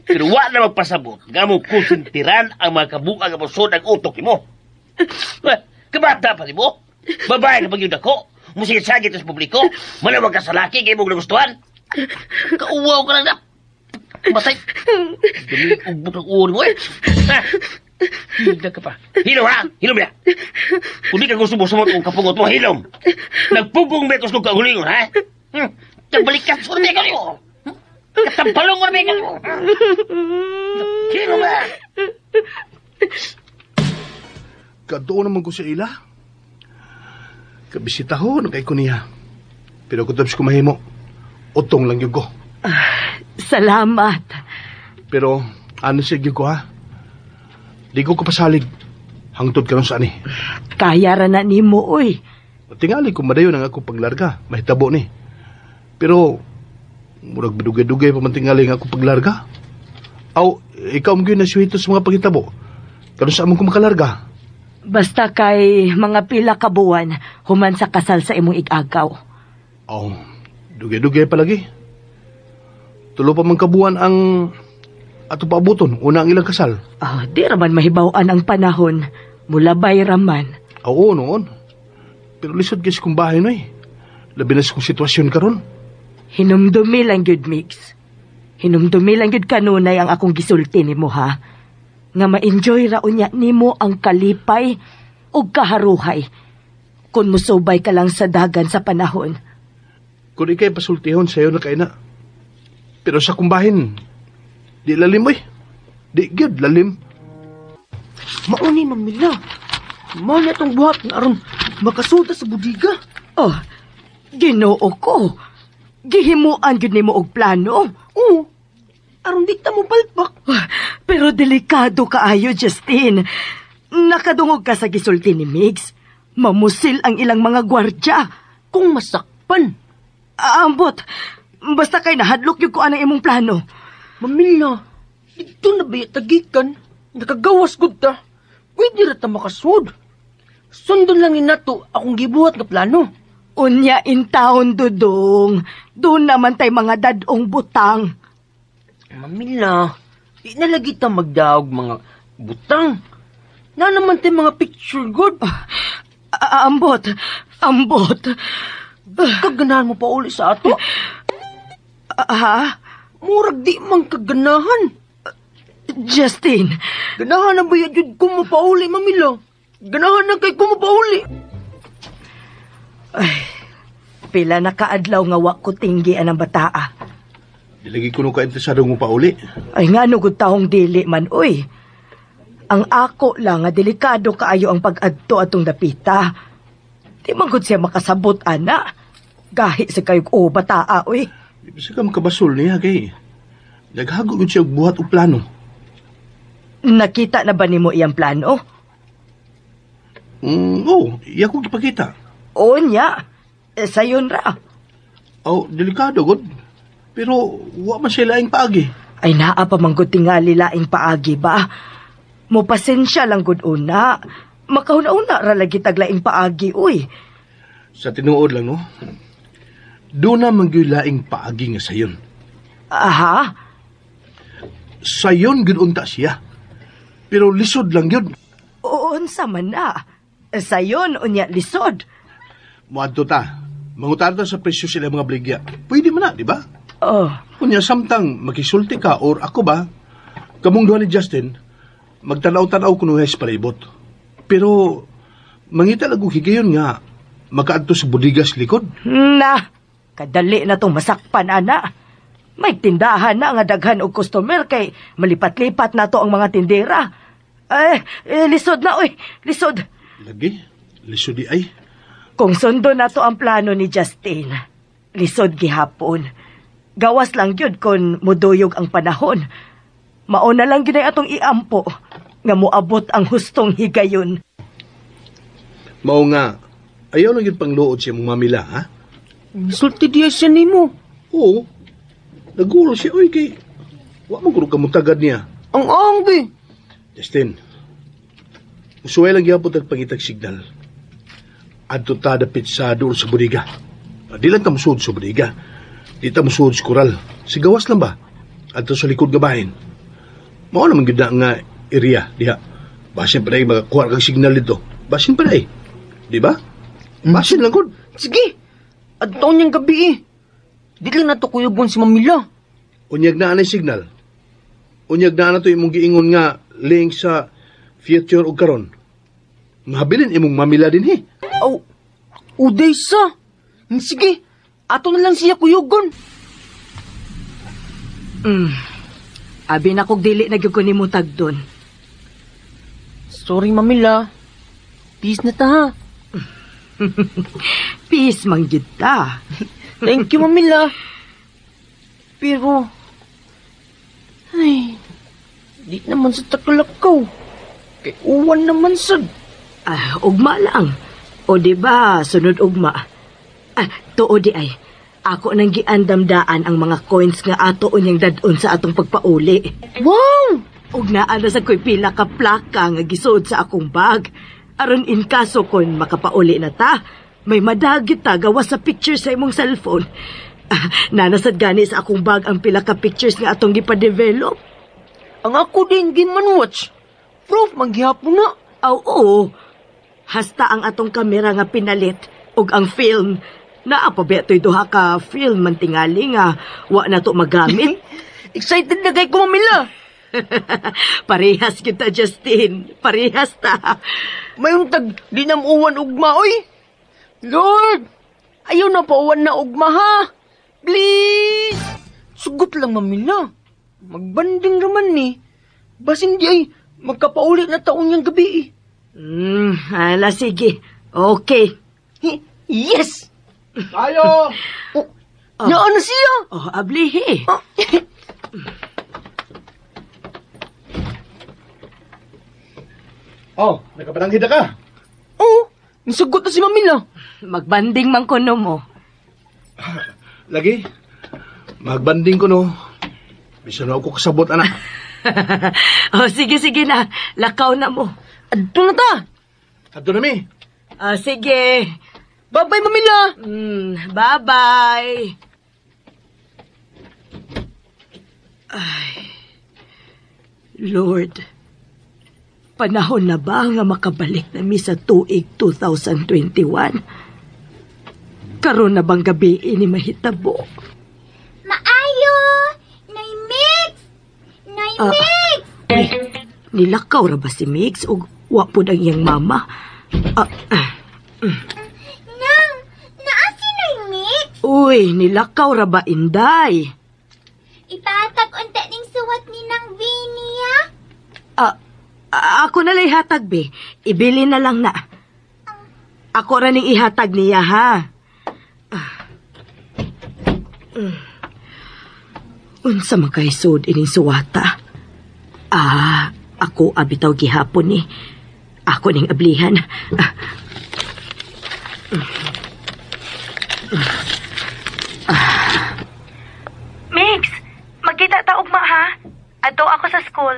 Pero wa na magpasabot. Nga mo kusintiran ang mga kabuang nga musod ang utok ni mo. Ha? Kabata pa ni mo. Babae na pagyud ako. Musigit-sagit sa publiko. Manawag ka sa laki kay mong nagustuhan. Kauwaw ka lang na. Matay. Dali, ugbok ang ulo mo eh. Ha? Hilom ka pa. Hilom ha? Hilom ya. Kung di ka gusto mo sumot ang kapugot mo, hilom. Nagpugong metos kong kaulingon, ha? Nagbalikat sa ka niyo. Katampalong mo na ka niyo. Hilom ha? Kadoon naman ko sa ila. Kabisita ho, nakay ko niya. Pero kung tapos ko mahimo, utong lang yun ko. Salamat. Pero ano siya yun ko ha? Di ko kapasalig. Hangtod ka nun sa ani. Kaya ra na nimo, oy. Tingali kung madayon ang akong paglarga. Mahitabo ni. Pero, murag dugay-dugay pa man tingali ang akong paglarga. Aw, ikaw mo gyud na suwito sa mga paghitabo. Karon sa among ko makalarga. Basta kay mga pila ka buwan, human sa kasal sa imong igagaw. Aw, dugay-dugay palagi. Tulo pa man kabuan ang Ato paabuton, una ang ilang kasal. Ah, di raman mahibaw-an ang panahon. Mulabay raman. Oo, noon. Pero lisod guys kung bahay no eh. Labi na sa kong sitwasyon karon. Hinumdumi lang gyud, Mix. Hinumdumi lang gyud kanunay ang akong gisulti nimo ha. Nga ma-enjoy ra unya nimo ang kalipay ug kaharuhay kung musubay ka lang sa dagan sa panahon. Kung ikay pasultihon sa'yo na kay na. Pero sa kumbahin, di lalim oy. Di gyud lalim. Mauni, Mamila. Mao na itong buhat nga aron makasuda sa budiga. Oh, Ginoo ko. Gihimuan gyud nimo og plano. Oo. Aron di ta mo palpak. Ah, pero delikado kaayo, Justin. Nakadungog ka sa gisulti ni Migs. Mamusil ang ilang mga gwardya. Kung masakpan. Ambot. Basta kay nahadlok gyud ko anang imong plano. Mamila, dito na ba tagikan? Nakagawas gud ta. Pwede ra ta makasud. Sundon lang ni nato akong gibuhat nga plano. Unya in town, Dudong. Doon naman tay mga dadong butang. Mamila, di na lagi ta magdaog mga butang. Na naman tay mga picture good. Ambot. Ambot. Kaganahan mo pa uli sa ato. Ha? Murag di man kaganahan. Justin. Ganahan na ba jud ko mapauli, Mamila? Ganahan na kay ko mapauli. Ay, pila na kaadlaw nga wa ko tinggi anang bataa. Di lagi ko nung kainteresado mo pauli. Ay nga gud taong dili man, uy. Ang ako lang nga delikado kaayo ang pag-adto atong dapita. Di man gud siya makasabot, ana. Gahi sa kayog o bataa, uy. Di ba siya ka makabasol niya kay. Naghago gud siya og buhat og plano. Nakita na ba nimo iyang plano? Oo, iya ko gipakita. O niya. Eh, sayon ra. Oh, delikado gud. Pero wa man siya laing paagi. Ay naa pa man gud tingali laing paagi ba? Mo pasensya lang gud una. Makahuna-una ra lagi tag laing paagi, uy. Sa tinuod lang no. Doon na man gyud laing paagi nga sayon. Aha. Sayon gyud unta siya. Pero lisod lang gyud. Unsa man na. Sayon unya lisod. Moadto ta. Mangutan ta sa presyo sila mga bligya. Pwede man na, di ba? Oh. Unya samtang makisulti ka or ako ba, kamong duha ni Justin, magtanaw-tanaw kuno sa palibot. Pero mangita lang og higayon nga makaadto sa budigas likod. Na, kadali na tong masakpan ana. May tindahan na nga daghan og customer kay malipat-lipat na to ang mga tindera. Ay, lisod na oy, lisod. Lagi, lisod di ay. Kung sundo na to ang plano ni Justin, lisod gihapon. Gawas lang gyud kon muduyog ang panahon. Mauna lang gyud ay atong iampo nga moabot ang hustong higayon. Mao nga, ayaw lang gyud pangluod siya mong mamila, ha? Misulti diya siya nimo. Oo. Nagulo siya, oy, kay wa man guro kamutagad niya. Ang ang be. Justin, usuway lang gyapon tag pangitag signal. Adto ta dapit sa duol sa bodega. Di lang ta musuod sa bodega. Di ta musuod sa koral. Sigawas lang ba? Adto sa likod gabahin. Mao naman gyud na nga area diha. Basin pa day makakuha kag signal dito. Basin pa day. Di ba? Basin lang gud. Sige. Adto niyang gabi eh. Di lang nato kuyugon si Mamila. Unyag na anay signal. Unyag na na to imong giingon nga link sa future ug karon. Mahabilin imong mamila din he. Aw, uday sa. Sige, ato na lang siya kuyugon. Abi na kog dili na gyud ko nimo tagdon. Sorry, Mamila. Peace na ta ha. Peace man gyud ta. Thank you, Mamila. Pero, ay, di naman sa takalakaw. Kay uwan naman sad. Ah, ugma lang. O di ba, sunod ugma. Ah, tuo di ay. Ako nang giandamdaan ang mga coins nga ato unyang dadon sa atong pagpauli. Wow! Ug naa na sa ko'y pila ka plaka nga gisuod sa akong bag. Aron in kaso kon makapauli na ta, may madagit ta gawas sa picture sa imong cellphone. Ah, nanasad gani sa akong bag ang pila ka pictures nga atong gipa-develop. Ang ako din Game & Watch. Proof manggihapon na. Aw, oo. Hasta ang atong kamera nga pinalit ug ang film. Naa pa ba to'y duha ka film man tingali nga wa na to magamit. Excited na kay ko, Mamila. Parehas kita, Justin. Parehas ta. Mayong tag di na muuwan ugma, oy. Lord, ayaw na pauwan na ugma, ha? Please! Sugot lang, Mamila. Magbanding raman ni. Basin di ay magkapaulit na taon niyang gabi, eh. Ala, sige. Okay. Yes! Tayo! Oh, Naan na siya! Oh, ablihi. Ah. Oh, nakapananghid na ka. Oh, nisugot na si Mamila. Magbanding man kuno mo. Lagi, magbanding ko no. Bisan na ako kasabot, anak. Oh, sige, sige na. Lakaw na mo. Adto na ta. Adto na mi. Ah, sige. Bye-bye, Mamila. Bye-bye. Ay, Lord, panahon na ba nga makabalik na mi sa tuig 2021? Karon na bang gabi ini mahitabo? Maayo! Nay Mix! Nay Mix! Ay, nilakaw ra ba si Mix o wa pud ang iyang mama? Nang, naa si Nay Mix? Uy, nilakaw ra ba Inday? Ipatag unta ning suwat ni Nang Vinny, ha? Ako na lang ihatag, be. Ibili na lang na. Ako ra ning ihatag niya, ha? Unsa man kay sud ining suwata? Ako abitaw gihapon ni. Ako ning ablihan. Mix, magkita ta ugma ha. Adto ako sa school.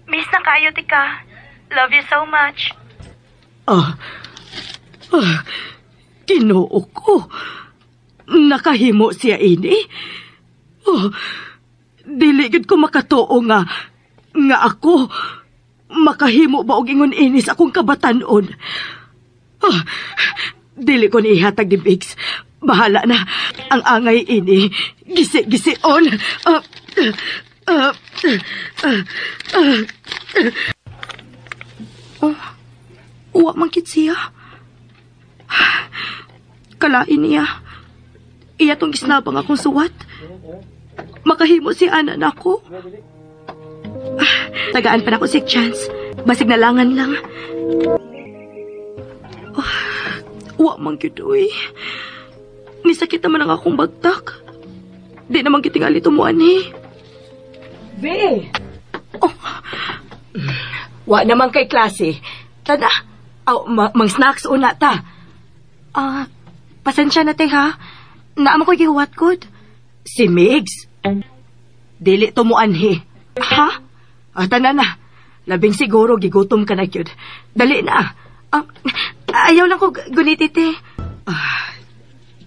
Miss na kayo tika. Love you so much. Ginoo ko. Nakahimo siya ini. Oh, dili gid ko makatuo nga ako makahimo ba og ingon ini sa akong kabatan-on. Oh, dili ko ni ihatag ni Biggs. Bahala na. Ang angay ini. Gisi-gisi-on. Oh, uwa man kit siya. Kalain niya. Iya tong gisnabang akong suwat. Makahimo si ana nako. Tagaan pa nako si chance. Basig nalangan lang. Oh, uwa man gyud oy. Nisakit naman ang akong bagtak. Di naman kitingali tumuan eh. Be! Oh. Wa naman kay klase. Tada. Aw, mang snacks una ta. Pasensya na te ha. Naama ko gihuwat kod. Si Migs. Dili tumuan he. Ha? Tanan na. Labing siguro gigutom ka na gyud. Dali na. Ayaw lang ko guniti te.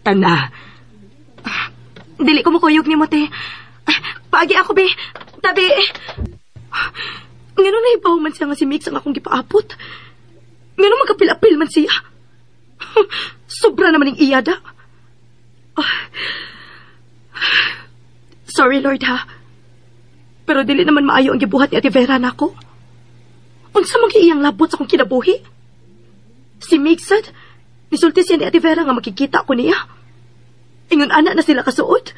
Tana. Dili ko mukuyog ni mo te. Paagi ako be. Tabi. Ngano nahibaw man siya nga si Mix ang akong gipaapot. Ngano magkapil-apil man siya. Sobra naman ang iyada. Sorry Lord ha. Pero dili naman maayo ang gibuhat ni Ate Vera nako. Unsa man kay iyang labot sa akong kinabuhi? Si Mixad, nisulti siya ni Ate Vera nga makikita ko niya. Ingon ana na sila kasuot.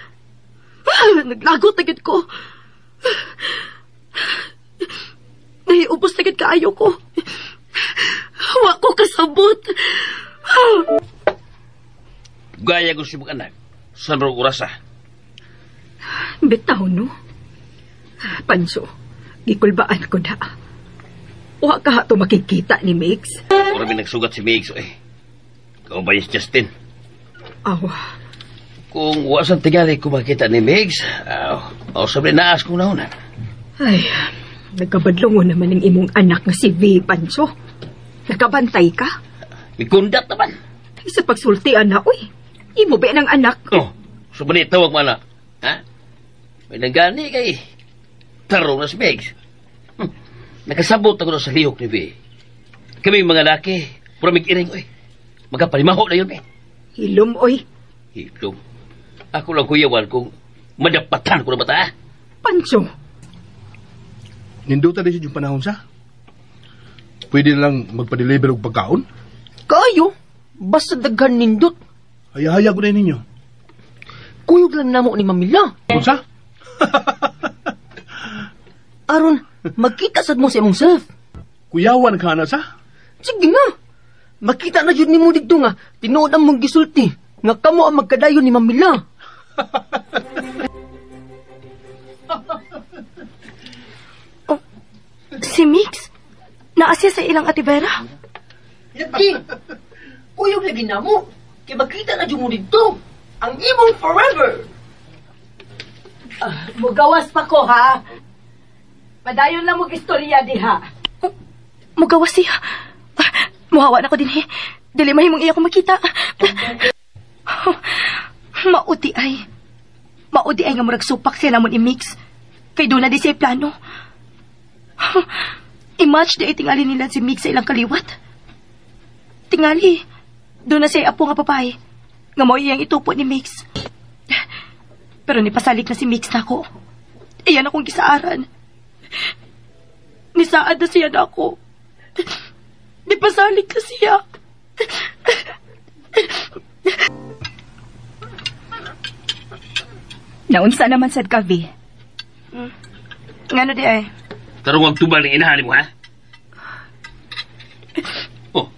Naglagot na gid ko. Nahiubos na gid kaayo ko. Wa ko kasabot. Gaya ko si mong anak. Sa marong orasa. Bitaw, no? Pancho, gikulbaan ko na. Wa ka to makikita ni Mix. Ora may nagsugat si Mix, eh. Ikaw ba yes, Justin? Aw. Kung wa sa tingali ko makita ni Mix, aw sabi naas kong nauna. Ay, nagkabadlong naman ang imong anak nga si V, Pancho. Nakabantay ka? May kundat naman. Sa pagsulti, anak, uy. Imo ba ng anak? Oh, so ba tawag mo, anak? Ha? May nagani kay tarong na si Mix. Nakasabot ako na sa lihok ni V. Kami mga laki, pura mig-iring, oy. Magkapalimaho na yun, eh. Hilom, oy. Hilom. Ako lang kuyawan kung madapatan ko na bata, ah. Pancho. Ninduta din siya yung panahon sa. Pwede na lang magpa-deliver og pagkaon. Kayo, basta daghan nindot. Hayahaya ko na ninyo. Kuyog lang namo ni Mamila. Unsa? Aron, magkita sad mo sa imong self. Kuyawan ka na sa? Sige na. Makita na jud nimo didto nga tinuod ang mong gisulti nga kamo ang magkadayon ni Mamila. Oh, si Mix? Naa siya sa ilang Ate Vera? Lagi. Kuyog lagi namo. Kay makita na jud mo didto. Ang imong forever. Mugawas pa ko, ha? Padayon lang mo istorya diha. Oh, mugawas siya. Muhawa na ko din, eh. Dili mahimong iya ko makita. Maudi ay. Maudi ay nga murag supak siya namon i-mix. Kay doon na di siya plano. I-match di ay tingali nila si Mix sa ilang kaliwat. Tingali, doon na siya apo nga babae. Nga mao iyang itupo ni Mix. Pero nipasalig na si Mix na ako. Iyan akong gisaaran. Nisaad na siya na ako. Nipasalig na siya. Naunsa naman sad ka, V? Ngano di ay? Tarong ang tubal ng inahan mo, ha? Oh.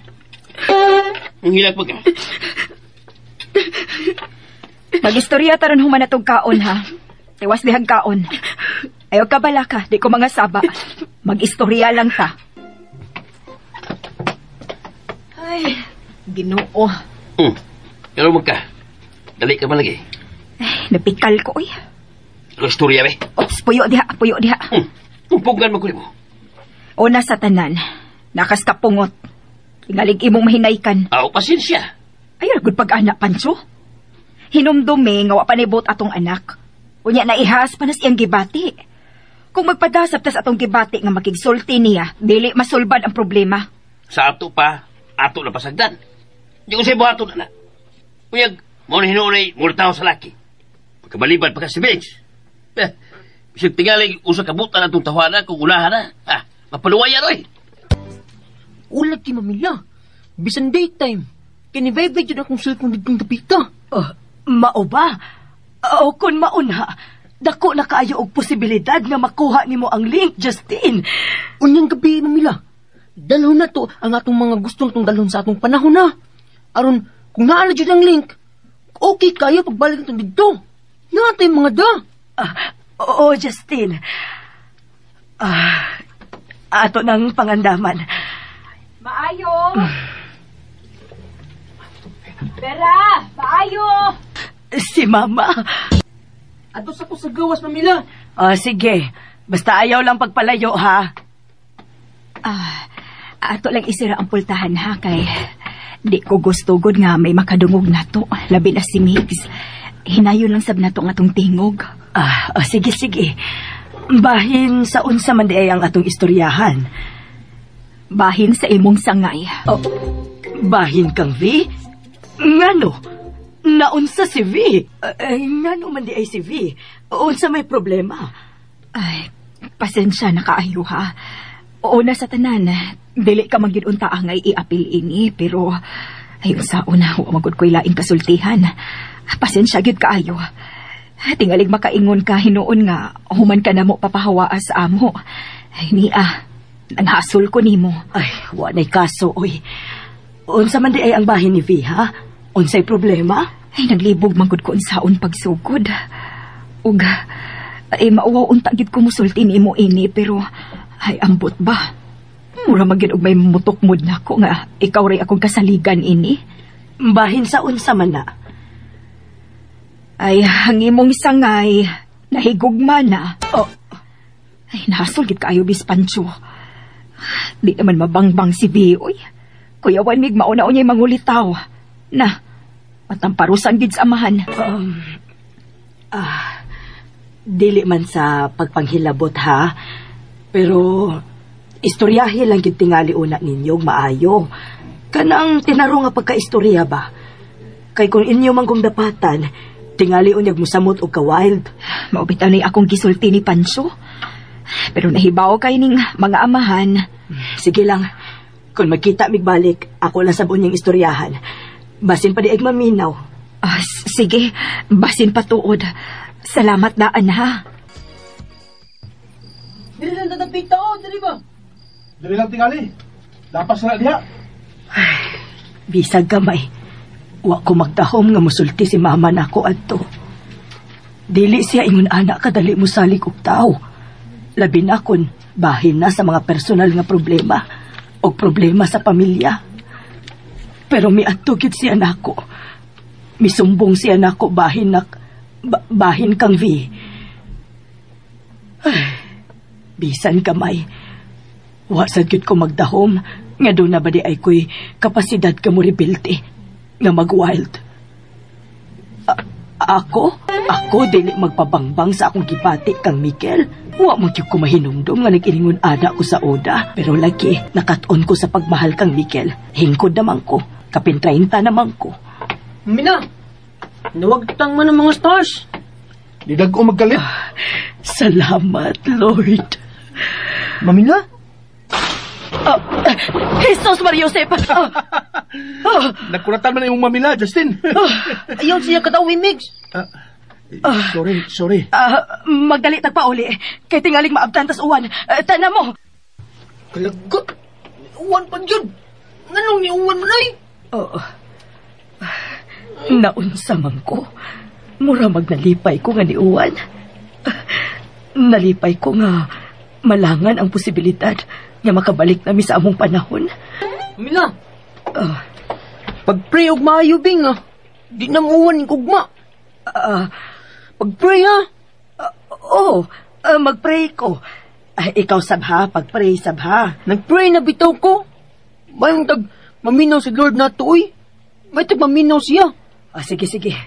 Ang hilak pa ka. Mag-istorya taron human atong kaon, ha? Tiwas dihang kaon. Ayaw ka bala ka, di ko mga saba. Mag-istorya lang ta. Ay, Ginoo. Pero magka, dali ka man lagi. Ay, napikal ko, oy. Ano istorya, be? Ops, puyo diha, puyo diha. Tumpugan mo ko nimo. Una sa tanan, nakas kapungot. Tingalig imong mahinaykan. Aw, pasensya. Ay, good pag-anak, Pancho. Hinumdumi nga wa panibot atong anak. Unya na ihas pa nas iyang gibati. Kung magpadasap tas atong gibati nga makigsulti niya, dili masulbad ang problema. Sa ato pa, ato na pasagdan. Di ko sa ibuhaton, anak. Uyag, mo na hinuunay, multaw sa laki. Pagkabalibad pa ka si Biggs. Bisag tingalig, usa kabutan atong tawana kung unahan na. Ah, mapaluwayan, oy. Ulag ti Mamila. Bisan daytime. Kini-vibrate yun akong cellphone ditong tapita. Oh, mao ba? O kung mauna, dako na kaayo og posibilidad nga makuha nimo ang link, Justin. Unyang gabi, Mamila. Dalhon na to ang atong mga gusto natong dalhon sa atong panahon na. Aron, kung naa na jud ang link, okay kayo pagbalik natong didto. Naa tay mga da. Oo, Justin. Ato nang pangandaman. Maayo! Vera, maayo! Si Mama. Ato sa ko sa gawas, Mamila. Sige. Basta ayaw lang pagpalayo, ha? Ato lang isira ang pultahan, ha? Kay di ko gusto gud nga may makadungog nato. Labi na si Migs. Hinayon lang sab nato nga atong tingog. Sige, sige. Bahin sa unsa man di ay ang atong istoryahan. Bahin sa imong sangay. Oh, bahin kang V? Ngano? Naunsa si V? Ngano man di ay si V? Unsa may problema? Ay, pasensya na kaayo ha. Una sa tanan, dili ka magyud unta ang ay iapil ini, pero ay unsa una, wa magud ko'y laing kasultihan. Pasensya gyud kaayo. Tingalig makaingon ka hinuon nga human ka namo papahawaa sa amo. Ay niya, nanghasol ko nimo. Ay, wa nay kaso oy. Unsa man di ay ang bahin ni V, ha? Unsay problema? Ay, naglibog man gud ko unsaon pagsugod. Ug ay mauwaw unta gid ko musulti nimo ini, pero ay ambot ba? Mura man gid og may mutukmod nako nga ikaw ray akong kasaligan ini. Bahin sa unsa man na? Ay, ang imong sangay nahigugma na. Oh. Ay, nasol gid kaayo bis Pancho. Di naman mabangbang si V, oy. Kuya Wanig, mauna unya'y mangulitaw. Na, matamparusan gid sa amahan. Dili man sa pagpanghilabot, ha? Pero, Istoryahe lang gid tingali una ninyo maayo. Kanang tinaro nga pagkaistorya ba? Kay kung inyo man kong dapatan, tingali unyag musamot og ka-wild. Mao bitaw ni akong gisulti ni Pancho. Pero nahibaw kay ning mga amahan. Sige lang. Kung magkita migbalik, ako lang sabon niyang istoryahan. Basin pa di ay maminaw. Sige, basin pa tuod. Salamat daan ha. Dili lang tatapita o, dili ba? Dili lang tingali. Lapas na diha. Ay, bisag gamay. Wa ko magdahom nga musulti si mama nako adto. Dili siya ingon anak kadali mosalig og tawo. Labi na kun bahin na sa mga personal nga problema o problema sa pamilya. Pero miadto gid siya nako. Misumbong siya nako bahin nak bahin kang V. Ay, bisan gamay. Wa sad gyud ko magdahom nga doon na ba di ay ko'y kapasidad ka mo rebelte nga mag-wild. Ako? Ako dili magpabangbang sa akong gibati kang Miguel. Wa mo gyud ko mahinumdum nga nag-ilingon ana ko sa oda. Pero lagi, nakat-on ko sa pagmahal kang Miguel. Hingkod naman ko. Kapin 30 naman ko. Mina, nawagtang man ang mga stars. Di dag ko magkalit. Salamat, Lord. Mamila? Jesus Maria Josep! Nagkuratan man imong mamila, Justin. Ayaw siya katawi, Migs. Sorry. Magdali tagpauli. Kay tingaling maabtan tas uwan. Tana mo. Kalagot. Uwan pa yun. Nganong ni uwan man ay? Oo. Naunsa man ko. Mura magnalipay ko nga ni uwan. Nalipay ko nga malangan ang posibilidad nga makabalik nami sa among panahon. Mila, pag-pray og maayo, Bing, ah. Di na muuwan ning ugma. Pag-pray, ha? Mag-pray ko. Ikaw sabha, pag-pray sabha. Nag-pray na bitaw ko. Mayong tag maminaw si Lord nato, uy. May tag maminaw siya. Sige, sige.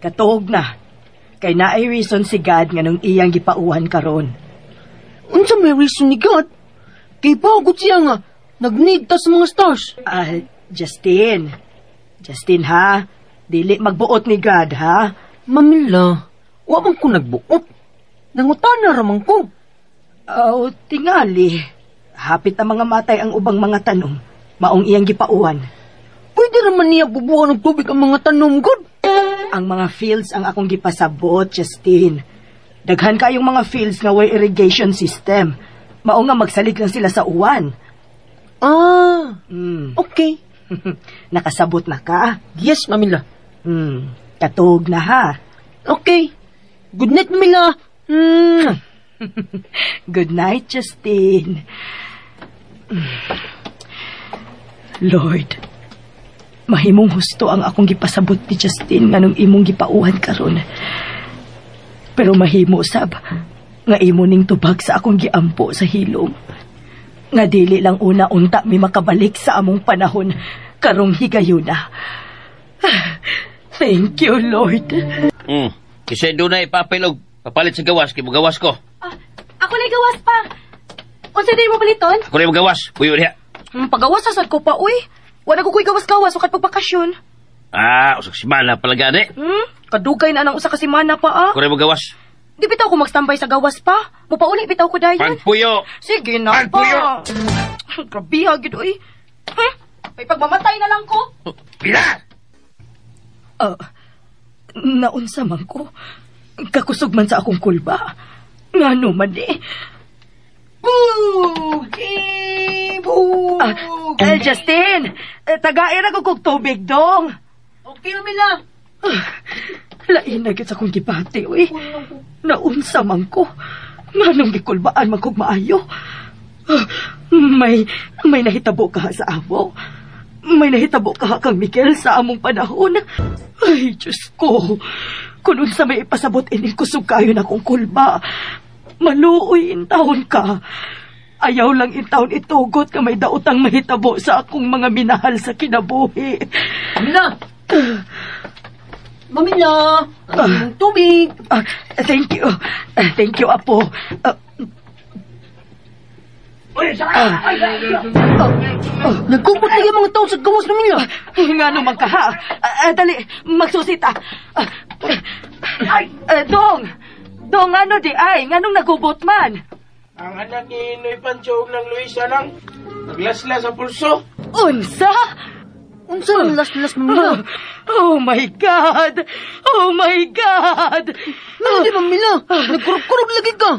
Katuog na. Kay naay reason si God nga nung iyang gipauhan karon. Unsa may reason ni God? Kay bagot siya nga, nag-need ta sa mga stars. Justin. Justin, ha? Dili magbuot ni God, ha? Mamila, wa man ko nagbuot. Nangutana ra man ko. Oh, tingali. Hapit ang mga matay ang ubang mga tanom. Maong iyang gipauan. Pwede ra man niya bubuhan og tubig ang mga tanom, God. Ang mga fields ang akong gipasabot, Justin. Daghan kayong mga fields nga way irrigation system. Mao nga magsalig lang sila sa uwan. Okay. Nakasabot na ka? Yes, Mamila. Katog na ha. Okay. Good night, Mamila. Good night, Justin. Lord, mahimong husto ang akong gipasabot ni Justin nganong imong gipauhan karon. Pero mahimo sab nga imo ning tubag sa akong giampo sa hilom. Nga dili lang una unta mi makabalik sa among panahon karong higayuna. Thank you, Lord. Kasi doon na ipapilog. Papalit sa gawas, kay gawas ko. Ako na gawas pa. Unsa day mo paliton? Ako na gawas. Puyo diha. Pagawas sa sad ko pa, uy. Wala ko ko'y gawas-gawas ukat pagbakasyon. Usa ka semana pala gani. Kadugay na nang usa ka semana pa, ah. Ako na gawas. Di bitaw ko magstambay sa gawas pa. Mupauli bitaw ko dayon. Pagpuyo. Sige na Pagpuyo. pa. Grabe ha, gid uy. May pagmamatay na lang ko. Pila! Naunsa man ko. Kakusog man sa akong kulba. Ngano man eh. Boog! Boog! Justin! Tagaira ko kog tubig dong. Okay, Mamila. Lain na gid sa akong gibati, uy. Naunsa man ko. Nganong gikulbaan man kog maayo. May nahitabo ka sa amo. May nahitabo ka kang Miguel sa among panahon. Ay, Diyos ko. Kung unsa may ipasabot ining kusog kayo na kong kulba. Maluoy in taon ka. Ayaw lang in taon itugot ka may daotang mahitabo sa akong mga minahal sa kinabuhi. Mamila! Mamila! Ang imong tubig! Thank you. Thank you, Apo. Nagkupot lagi ang mga tao sa gawas na nila. Nga naman ka, ha? Dali, magsusita. Dong! Dong, ano di ay? Nganong nagubot man? Ang anak ni Noy Pancho ug ng Luisa lang. Naglasla sa pulso. Unsa? Unsa ang laslas Mamila? Oh my God! Oh my God! Ano di Mamila? Nagkurog-kurog lagi ka.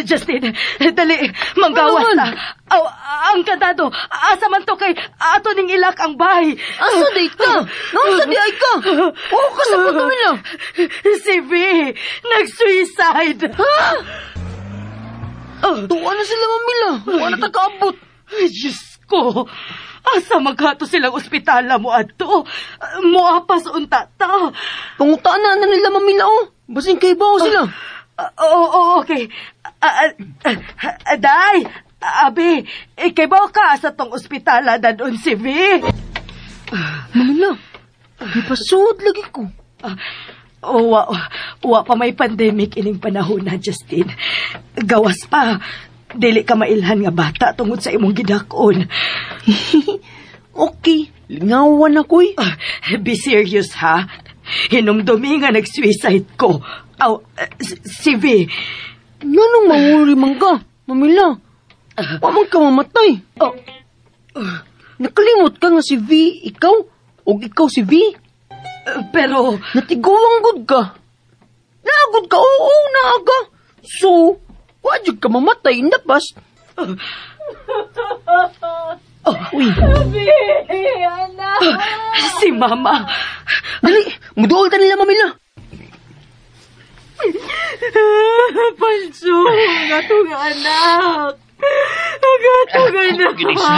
Justin, dali, manggawas Ano na. Aw, ang kandado, asa man to kay ato ning ilak ang bahay. Asa di ka? Naunsa di ay ka? Oo ka sa Mamila. Si V, nag-suicide. Ha? Tuwa na sila Mamila. Wala na ta kaabot. Ay, Diyos ko. Asa maghato silang ospitala mo adto? Moapas unta ta. Pangutaan na na nila Mamila oh. Basin kay bawo sila. Oo, okay. Day, abi, kay bawo ka sa tong ospitala dadon si V. Mamila, gipasuod lagi ko. Wa pa may pandemic ining panahon na, Justin. Gawas pa. Dili ka mailhan nga bata tungod sa imong gidakon. Okay, lingawan ako'y. Be serious, ha? Hinumdumi nga nag-suicide ko. Aw, si V. Nganong manguri man ka, Mamila? Wa man ka mamatay. Oh. Nakalimot ka nga si V, ikaw, o ikaw si V. Pero... Natiguang gud ka. Naagod ka, oo, naaga. So, wa jud ka mamatay, napas. Uy. Abi, anak. Si Mama. Dali, muduol ta nila, Mamila. Pancho, ang atong anak. Ang atong anak. Ako ginisa.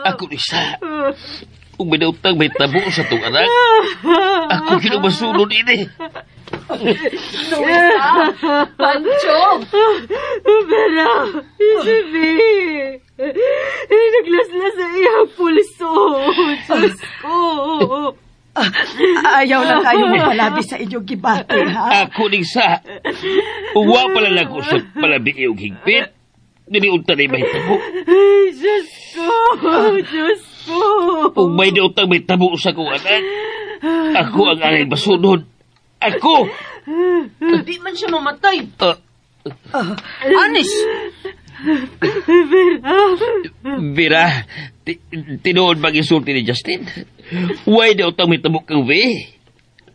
Ako isa. Kung may nautang may tabo sa itong anak, ako kinumasunod ini. Luisa! Pancho! Pero, si V, naglaslas sa iyang pulso. Diyos ko. Ayaw na kayo mapalabi sa inyong gibate, ha? Ako ning sa. Uwa pala lang ko sa palabi iyong higpit. Dili unta na mahitabo. Ay, Diyos ko! Diyos ko! Kung may nautang may tabo sa kong anak, ako ang angay basunod. Ako! Di man siya mamatay. Anis! Vera, tinuod bang isulti ni Justin? Why daw tang may tabok kang V?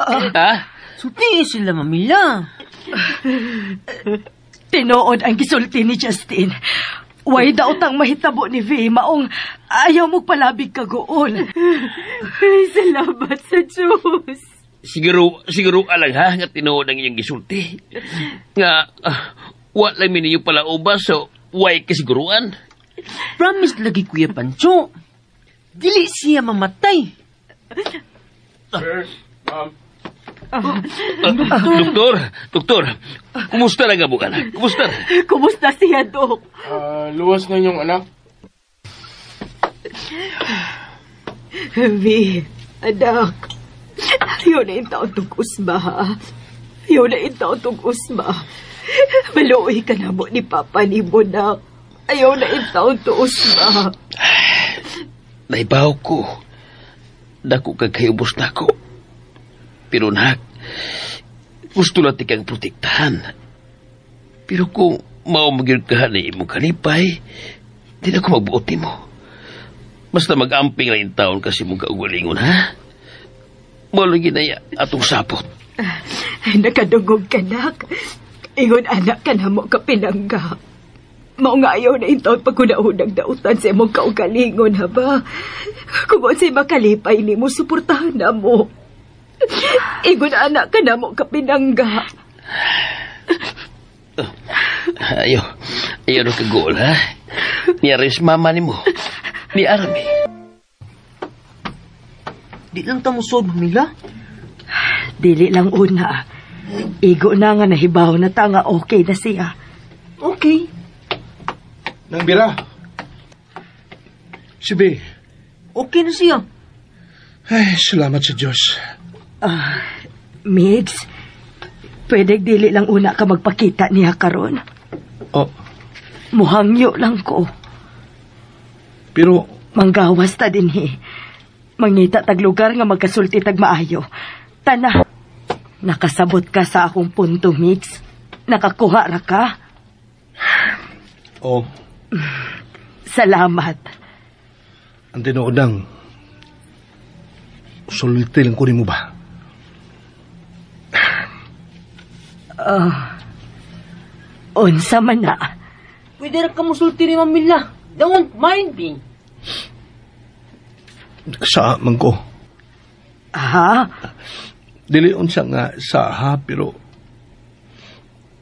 Ha? Sulti sila, Mamila. Tinuod ang gisulti ni Justin. Why daw tang mahitabo ni V, maong ayaw mo palabig kagool. Ay, salamat sa Diyos. Siguro alang ha, nga tinuod ang inyong gisulti. Nga, wa lang mi ninyo pala uba, so why kasiguruan? Promise lagi, Kuya Pancho. Dili siya mamatay. Sir, ma'am. Doktor, kumusta na nga mo anak? Kumusta na? Kumusta siya, Dok? Luwas na inyong anak. V, anak. Ayaw na yung taon tong usba, ha? Ayaw na yung taon tong usba. Maluoy ka na mo ni Papa ni Bonak. Ayaw na yung taon tong usba. Naibaw ko. Dako kag kayubos na ko. Pero nak, gusto natin kang protektahan. Pero kung mao magyud ka na imong kalipay, di na ko magbuot mo. Basta mag-amping lang yung taon kasi mong kaugalingon, ha? Mao lagi na atong sapot. Nakadungog ka, nak. Ingon anak ka na mo ka pinangga. Mao nga ayaw na intaon paghunaunang dautan sa imong kaugalingon, ha ba? Kung unsay makalipay nimo, suportahan na mo. Ingon anak ka na mo ka pinangga. Ayaw na kagol, ha? Niya rin mama ni mo. Ni Army. Di lang ta musod, Mamila. Dili lang una. Igo na nga nahibaw na ta nga okay na siya. Okay. Nang bira. Si B. Okay na siya. Ay, salamat sa Diyos. Migs, pwede dili lang una ka magpakita niya karon. Oh. Muhangyo lang ko. Pero manggawas ta dinhi. Mangita tag lugar nga magkasulti tag maayo. Tana, nakasabot ka sa akong punto, Mix. Nakakuha ra ka. Oh. Salamat. Ang tinuod lang, sulti lang ko nimo ba? Unsa man na? Pwede ra ka musulti ni Mamila. Don't mind me. Sa man ko. Ha? Dili unsa nga sa ha, pero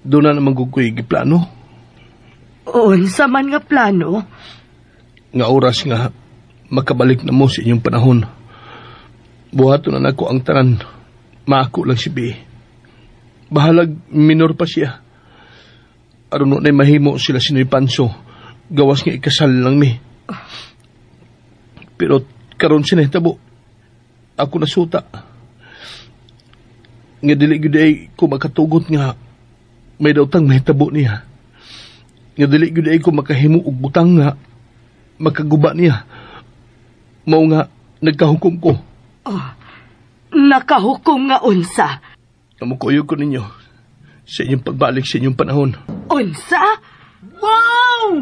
doon na naman ko ko'y giplano. Unsa man nga plano? Nga oras nga makabalik na mo sa inyong panahon. Buhaton na nako ang tanan. Maako lang si B. Bahalag minor pa siya. Aron na mahimo sila si Noy Pancho. Gawas nga ikasal lang mi. Pero karon sinahitabo, ako nasuta. Nga dili gyud ay ko makatugot nga may daotang mahitabo niya. Nga dili gyud ay ko makahimo og butang nga makaguba niya. Mao nga nagkahukom ko. Oh, nakahukom nga unsa? Namukuyog ko ninyo sa inyong pagbalik sa inyong panahon. Unsa? Wow!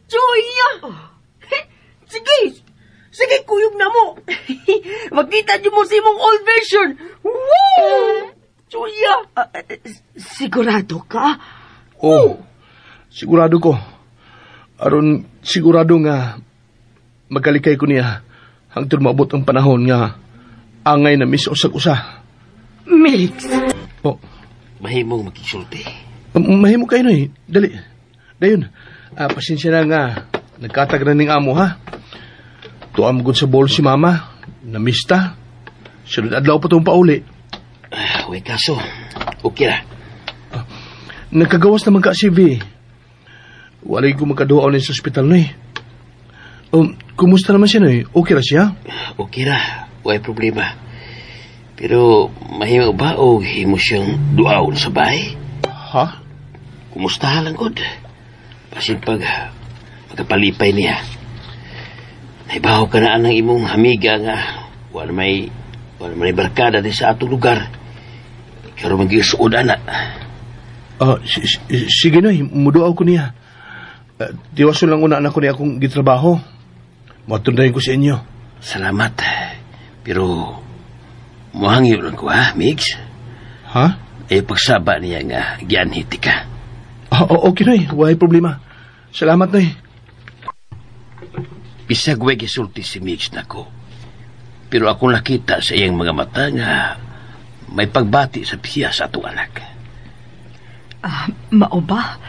Joya! Oh. Sige! Sige, kuyog na mo! Makita niyo mo sa imong old version! Woo! Joya! Sigurado ka? Oh, sigurado ko. Aron sigurado nga magkalikay ko niya hangtod maabot ang panahon nga angay na mis usag-usa. Mix! Oh. Mahimong makisulti. Mahimo kayo, Noy. Dali. Dayon. Pasensya na nga. Nagkatag na ning amo, ha? Tuam gud sa bol si mama. Namista. Sunod adlaw pa itong pauli. Uy, kaso. Okay ra. Nagkagawas naman ka si V. Walay ko magkaduaw na sa ospital, Noy. Kumusta naman siya, Noy? Okay ra siya? Okay ra. Walay problema. Pero mahimo ba o himo siyang duaw sa bahay? Ha? Kumusta lang, God? Basin pag magkapalipay niya. Naibaw ka na ang imong amiga nga wala may barkada din sa atong lugar. Pero mag-isuod, anak. Sige, Noy. Muduaw ko niya. Tiwason lang una anak ko niya akong gitrabaho. Matundahin ko sa inyo. Salamat. Pero muhangyo lang ko, ha, Migs? Ha? Eh, pagsaba niya nga, gianhiti ka. Okay, Noy. Walay problema. Salamat, Noy. Bisag way gisulti si Migs nako. Pero ako nakita sa iyang mga mata nga may pagbati sa piya sa atong anak. Mao ba?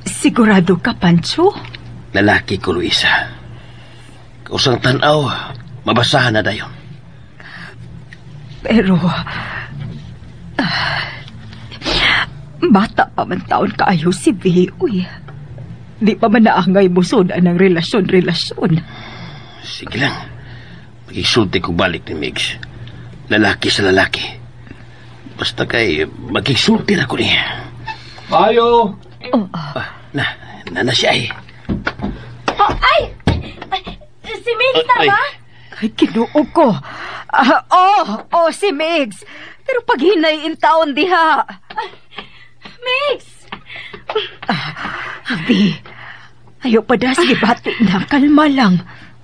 Sigurado ka, Pancho? Lalaki ko, Luisa. Kausang tanaw, mabasahan na dayon. Pero bata pa man taon kaayo si V. Uy, di pa man naangay musod ang relasyon-relasyon. Sige lang. Magisulti ko balik ni Migs. Lalaki sa lalaki. Basta kay magisulti na ko niya. Ayo! Oh. Na siya ay. Oh, ay! Si Migs na ba? Ay, kinuo ko. Si Migs. Pero pag hinay in taon diha. Migs! Abi, ayaw pa da, sige bati na. Kalma lang.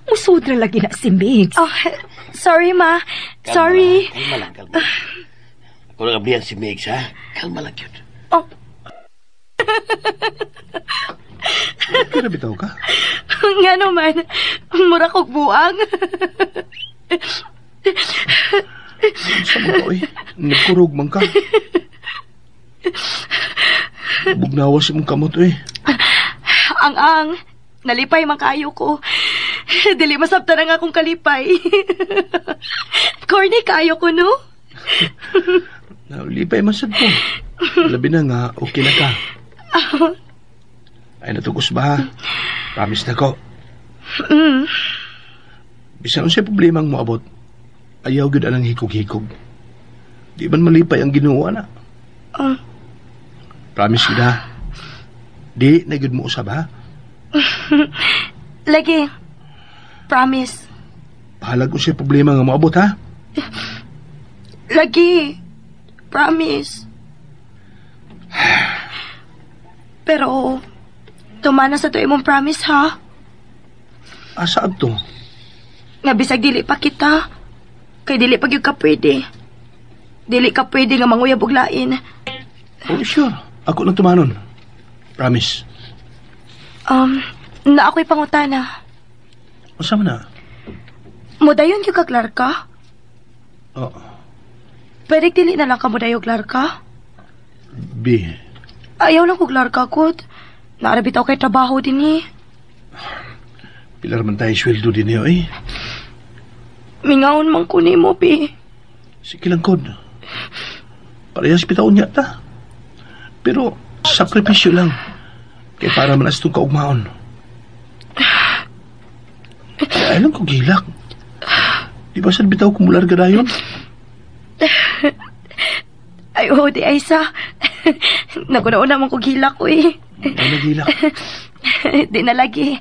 Musudra lagi na si Migs. Oh, sorry, ma. Kalma, sorry. Kalma lang, kalma. Ako lang ablihan si Migs, ha? Kalma lang yun. Oh. Kaya bitaw ka? Nga naman, mura kog buang. Sa mga oy, nagkurog man ka. Bugnawa sa mong kamot, oy. Ang-ang, nalipay man kayo ko. Dili masabtan ang akong kalipay. Corny kayo ko, no? Nalipay man sad ko. Labi na nga, okay na ka. Ay, natugos ba, ha? Promise na ko. Bisan unsay problema ang moabot, ayaw gyud anang hikog-hikog. Di man malipay ang Ginoo, ana. Promise gyud, ha? Di na gyud mo usab, ha? Lagi. Promise. Bahalag ko siya problema nga moabot, ha? Lagi. Promise. Pero, tumana sa to imong promise, ha? Asa to? Nga bisag dili pa kita. Kay dili pa gyud ka pwede. Dili ka pwede nga manguyab og lain. Oh, sure. Ako lang tumanon. Promise. Na ako'y pangutana. Unsa man na? Mudayon gyud ka, Clarka? Oo. Pwede dili na lang ka mudayo, Clarka? B. Ayaw lang ko, Clarka, kut. Naarabit ako kay trabaho din eh. Pila man tayo sweldo din niyo eh. Mingaon man ko nimo, Bi. Sige lang, kod. Parehas bitaon niya ta. Pero, sakripisyo lang. Kaya para man as itong kaugmaon. Kaya lang ko gilak. Di ba sad bitaw kumular ka dayon? Ay, oo, di ay sa. Naguna-una man ko gilak ko eh. Ay, nagilak. Di na lagi.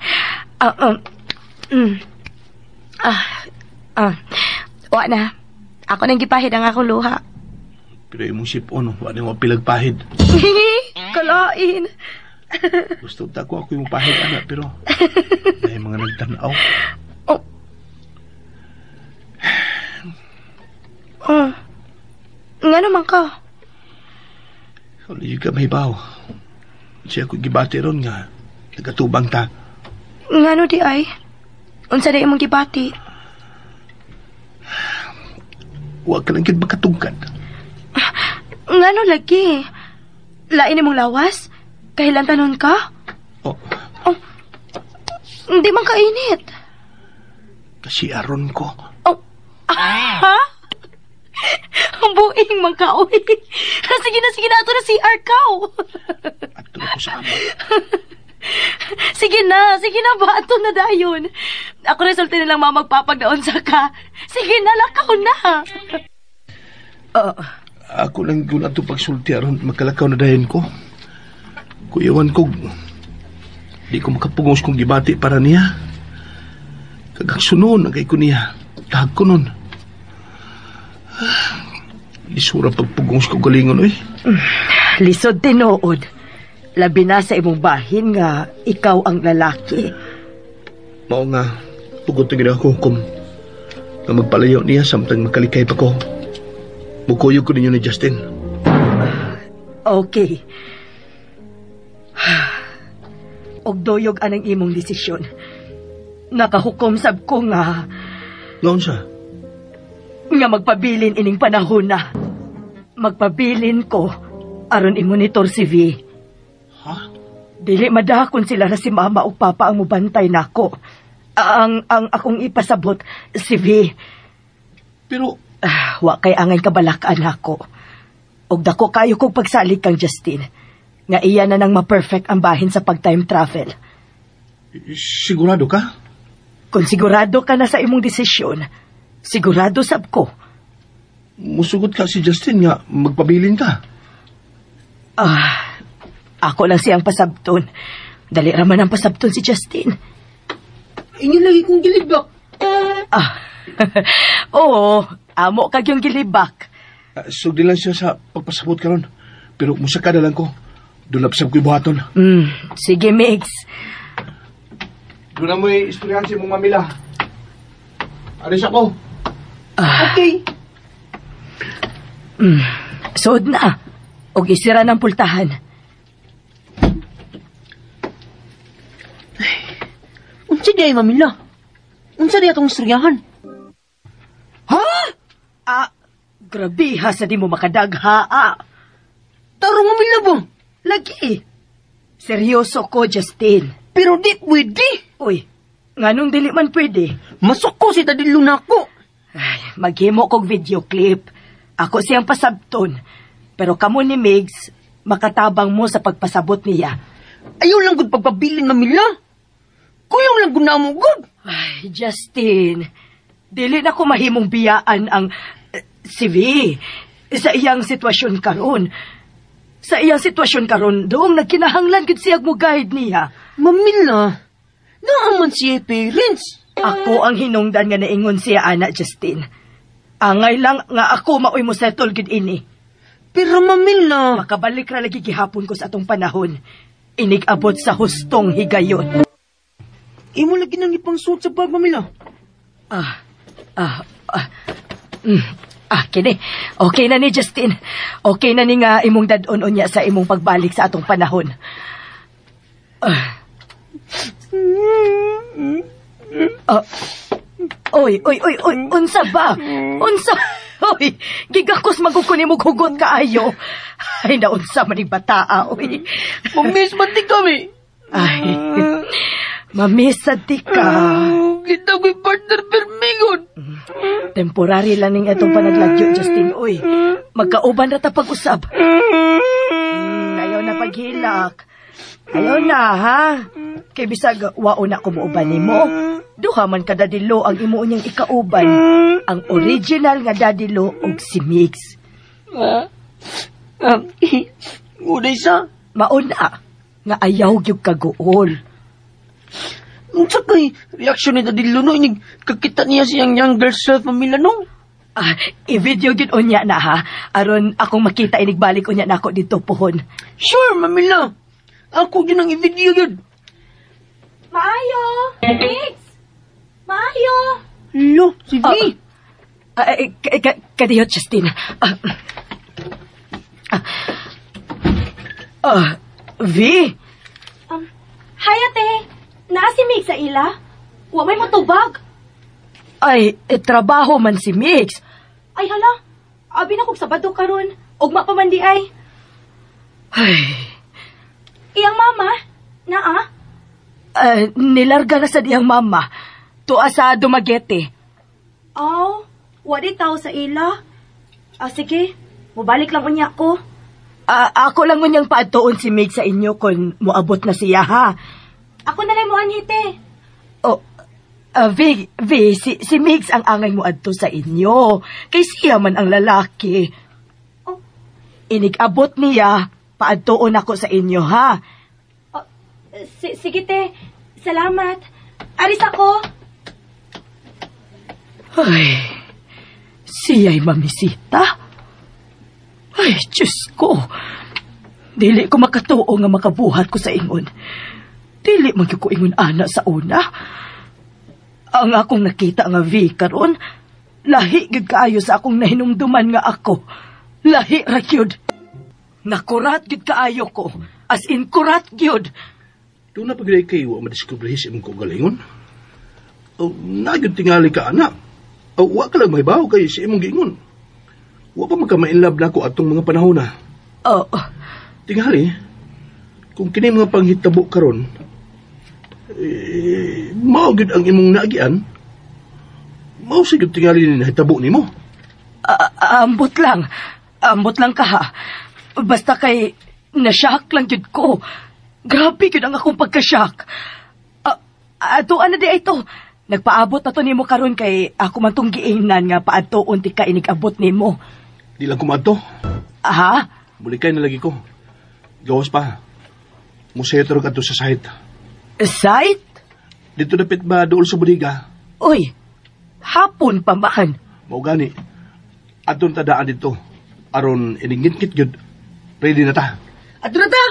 Wa na. Ako nang gipahid ang akong luha. Pero imong sipon, wa na mo pilagpahid. Kalain. Gusto ta ko ako yung pahid, anak, pero may mga nagtanaw. Oh. Oh. Nga naman ka? Wala ka may baw. Siya ko gibati ron nga. Nagkatubang ta. Nga no di ay? Unsa na imong gibati? Huwag ka lang gid makatungkad. Nga no lagi? Lain imong lawas? Kahilan tanon ka? Oh. Oh. Hindi man kainit. Kasi aron ko. Oh. Ah, ha? Ang buing man ka, oy. Sige na, ato na CR ka. Ato na ko sa ama. Sige na ba? Ato na dayon. Ako resulta nilang mamagpapagdaon sa ka. Sige na, lakaw na. Ako lang kung ato pagsulti aron magkalakaw na dayon ko. Kuyawan ko, di ko makapugos kong gibati para niya. Kagaksunon ang kay ko niya. Tahag ko nun. Lisura pagpugos ko galingon, oy. Lisod tinuod. Labi na sa imong bahin nga ikaw ang lalaki. Mao nga, pugot na gina ako hukom. Nga magpalayo niya samtang makalikay pa ko. Mukuyog ko ninyo ni Justin. Okay. Og doyog anang imong desisyon. Nakahukom sab ko nga... Ngaon siya? Nga magpabilin ining panahon na. Magpabilin ko aron i-monitor si V. Ha? Dili madakon sila na si mama o papa ang mubantay nako. Ang akong ipasabot si V. Pero... wa kay angay kabalakaan nako. Og dako kayo kog pagsalig kang Justin. Nga iya na nang ma-perfect ang bahin sa pag-time travel. Sigurado ka? Kung sigurado ka na sa imong desisyon, sigurado sab ko. Musugot ka si Justin nga magpabilin ka. Ako lang siyang pasabton. Dali raman ang pasabton si Justin. Inyo lagi kong gilibak. Oo, amo kag yung gilibak. Sugdi lang siya sa pagpasabot karon. Pero musaka na lang ko. Dulapsab ko'y buhaton. Sige, Migs. Doon na mo'y istoryahan si mong mamila. Aris ako. Okay. Suod na. Og isira ng pultahan. Ay, unsa di ay, mamila? Unsa di atong istoryahan? Ha? Grabe ha sa di mo makadagha. Tarong mamila ba? Lagi. Seryoso ko, Justin. Pero di pwede. Uy, nganong dili man pwede? Masuko si Tadilo na ako. Ay, maghimo kog video clip. Ako siyang pasabton. Pero kamo ni Migs, makatabang mo sa pagpasabot niya. Ayaw lang gud pagpabilin, mamila. Kuyong lang gud na mo gud. Ay, Justin, dili na ko mahimong biyaan ang si V sa iyang sitwasyon karon. Sa iyang sitwasyon karon, doong nagkinahanglan gid siya mo guide niya. Mamila, naaman siya parents. Ako ang hinungdan nga naingon siya, ana Justin. Angay lang nga ako maoy mo settle gid ini. Pero Mamila, makabalik ra lagi gihapon ko sa atong panahon. Inig-abot sa hustong higayon. Imo lagi nang ipangsuot sa bag, Mamila. Kini. Okay na ni Justin. Okay na ni nga imong dad-on unya sa imong pagbalik sa atong panahon. Oy, oy, oy, oy, unsa ba? Unsa? Oy, gigakos magugko ni mo hugot kaayo. Ay, naunsa man ni bataa, oy. Mamiss man di kami. Ay, mamiss sad di ka. Kita ko'y partner permingon. Temporary lang ning itong panaglagyo, Justin, oy. Magkauban na ta pag-usab. Ayaw na paghilak. Ayaw na, ha? Kay bisag, wao na kumuuban nimo. Duha man ka dadilo ang imo niyang ikauban. Ang original nga dadilo og si Mix. Uday sa? Mauna, nga ayaw gyud kaguol. Unsa kay reaksyon ni Daddy Lo, no? Inig kakita niya siyang younger self, Mamila, no? I-video gyud unya na, ha? Aron akong makita inigbalik unya nako dito pohon. Sure, Mamila. Ako gyud ang i-video gyud. Maayo! Mix! Maayo! Lo, si V! Kadiyo, Justin. V? Hi, ate. Naa si Mix sa ila? Wa may motubag. Ay, trabaho man si Mix. Ay, hala. Abi na kog Sabado karon. Ugma pa man di ay. Ay. Iyang mama? Naa? Nilarga na sa diyang mama. Tuwa sa Dumaguete. Aw, wa di tao sa ila. Sige, mubalik lang unya ko. Ako lang unyang paadtoon si Mig sa inyo kung muabot na siya, ha? Ako na lang mo anhite. Oh, V, si Migs ang angay mo adto sa inyo. Kay siya man ang lalaki. Oh. Inig-abot niya, paadtoon ako sa inyo, ha? Oh, sige, te. Salamat. Aris ako. Ay, siya'y mamisita. Ay, Diyos ko. Dili ko makatuo nga makabuhat ko sa ingon. Dili man ko ingon ana sa una. Ang akong nakita nga V karon, lahi gyud kaayo sa akong nahinumduman nga ako. Lahi ra gyud. Nakurat gyud kaayo ko. As in kurat gyud. Doon na pagilay kayo wa madiskubre sa imong kaugalingon. O, nagyud tingali ka, anak. O, wa ka lang mahibaw kay sa imong giingon. Wa pa magka-mainlove na ko atong mga panahon na. Oo. Tingali, kung kini mga panghitabo karon, mao gyud ang imong naagian, mao sa gyud tingali ni nahitabo nimo. Ambot lang. Ambot lang ka, ha. Basta kay na-shock lang gyud ko. Grabe gyud ang akong pagka-shock. Atuan na di ay to. Nagpaabot na to nimo karon kay ako man tong giingnan nga paadtoon ti ka inig-abot nimo. Di lang kumadto. Ha? Mulikay na lagi ko. Gawas pa. Musetro ka to sa site. Site? Dito dapit ba dool sa bodega? Uy, hapon pa man. Mao gani. Adton ta daan dito. Aron iningit-ngit gyud. Ready na ta. Adto na ta.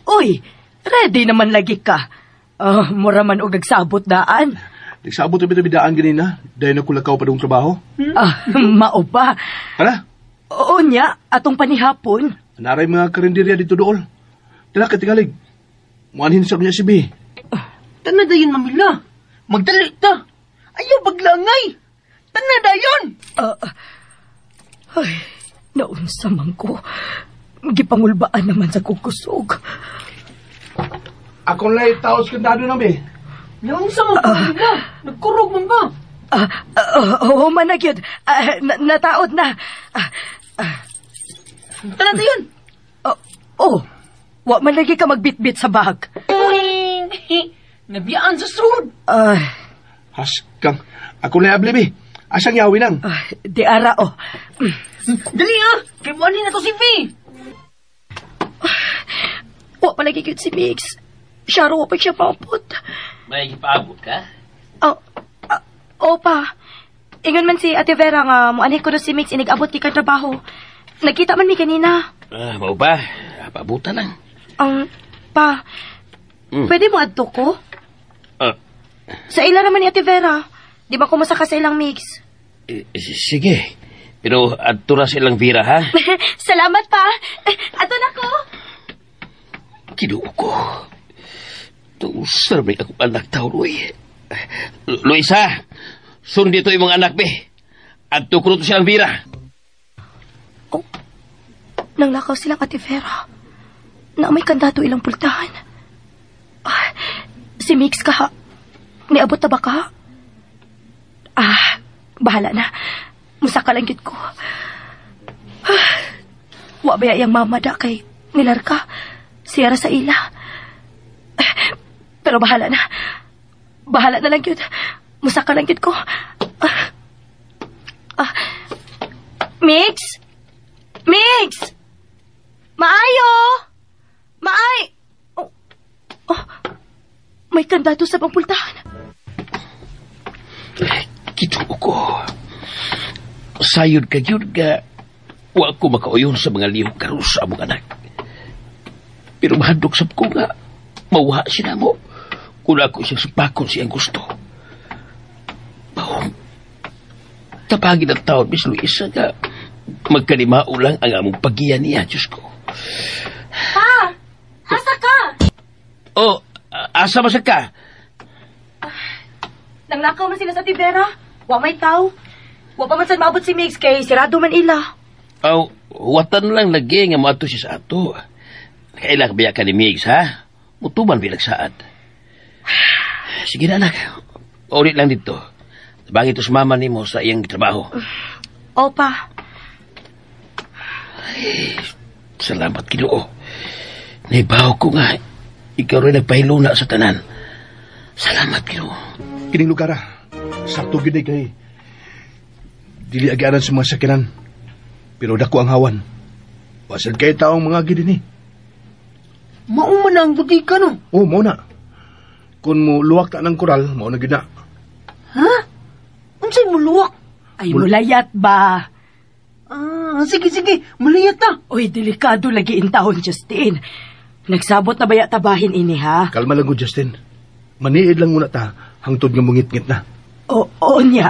Uy, ready naman lagi ka. Mura man og nagsabot daan. Nagsabot tabi-tabi daan ganina dahil nakulakaw pa dong trabaho. Mao ba? Tara. Oo niya, atong panihapon. Naray mga karinderya dito dool. Tara, katingalig. Muanhin sa kanya si B. Tana dayon, Mamila. Magdali ta. Ayaw paglangay. Tana dayon. Ay, naunsa man ko. Gipangulbaan naman sa kukusog. Akong lay taos kandado na, B. Naunsa man ko, Mamila. Nagkurog man ba? Oo man na, gyud. Nataod na. Tana dayon. Oh, wa man lagi ka magbitbit sa bag. Nabiyaan sa srod. Haskang. Ako na abli, B. Asang yawi nang? Di ara, oh. Dali, ah. Kay muani na to si V. Wa palagi gyud si Migs. Siya ro pa siya maupot. May gipaabot ka? Oh, opa. Ingon man si Ate Vera nga muanhi ko si Migs inig-abot gikan trabaho. Nagkita man mi kanina. Ah, mao ba? Paabutan lang. Pa, pwede mo adto ko? Sa ila naman ni Ate Vera. Di ba kumasaka sa ilang Migs? Sige. Pero adto ra sa ilang Vera, ha? Salamat pa. Adto na ko. Kinuo ko. Tuusar may akong anak taon, uy. Luisa, sundi ito imong anak, be. Adto ko silang Vera. Oh, nanglakaw silang Ate Vera. Na may kandado ilang pultahan. Ah, si Mix ka, ha? Niabot na ba ka? Ah, bahala na. Musaka lang gid ko. Ah, wa ba yang mama da kay nilarka? Siyara sa ila. Pero bahala na. Bahala na lang yun. Musaka lang yun ko. Mix? Mix! Maayo! Maay! Oh, oh, may kandado sa pangpultahan. Kito ko. Sayod ka yun nga. Wa ko makauyon sa mga lihok karon sa among anak. Pero mahadlok sab ko nga mawha siya mo. Kung ako siyang supakon siyang gusto. Bahong, tapagin ang taon, Miss Luisa, nga magkalimao lang ang among pagiya niya, Diyos ko. Pa! Asa ka? Oh, asa ba siya ka? Nanglakaw man sila sa Tibera. Wa may tao. Wa pa man sad maabot si Migs kay sirado man ila. Aw, watan lang lagi nga moadto siya sa ato. Kailan biya ka ni Migs, ha? Mutuman bilag saad. Sige na, anak. Ulit lang dito. Tabangin to sa mama nimo sa iyang trabaho. Opa. Ay, salamat, Ginoo. Naibaw ko nga. Ikaw rin nagpahiluna sa tanan. Salamat, Ginoo. Kining lugar, ah. Sakto gid kay dili agianan sa mga sakinan. Pero dako ang hawan. Wasad kay taong mga gid ni. Mao man ang butika, no? Oh, mao na. Kung mo luwak ta ng koral, mao na gid na. Ha? Unsay mo luwak? Ay, mulayat ba? Ah, sige, sige. Mulayat ta. Uy, delikado lagi in taon, Justin. Nagsabot na baya tabahin ini, ha? Kalma lang ko, Justin. Maniid lang muna ta, hangtod nga mungit-ngit na. Oo niya.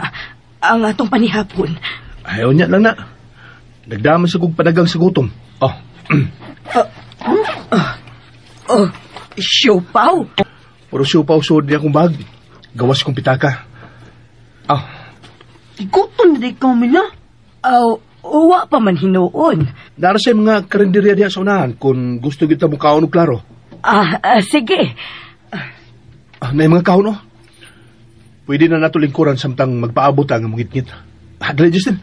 Ang atong panihapon. Ayaw niya lang na. Nagdaman sa kong panagang sa gutom. Oh. Oh, siopaw. Puro siopaw suod niya akong bag. Gawas kong pitaka. Ah. Igutom na di kami na. Aw, uwa pa man hinuon. Nara sa mga karinderya diya sa unahan kung gusto kita mo kaon og klaro. Sige. Ah, may mga kaon, oh. Pwede na nato lingkuran samtang magpaabot ang mungitngit. Ah, dali, Justin.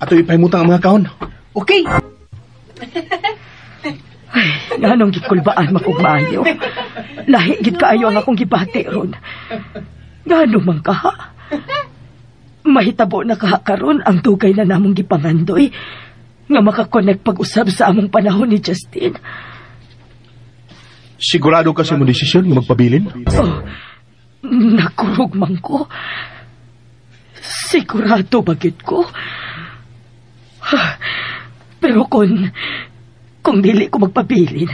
Ato ipahimutang ang mga kaon. Okay. Ay, nganong gikulbaan makugmaayo. Lahi gid kaayo ang akong gibati ron. Ngano man ka? Mahitabo na kaha karon ang dugay na namong gipangandoy nga makakonect pag-usab sa among panahon ni Justin. Sigurado ka sa imong desisyon nga magpabilin? Oh, nakurog man ko. Sigurado ba gid ko? Pero kung dili ko magpabilin,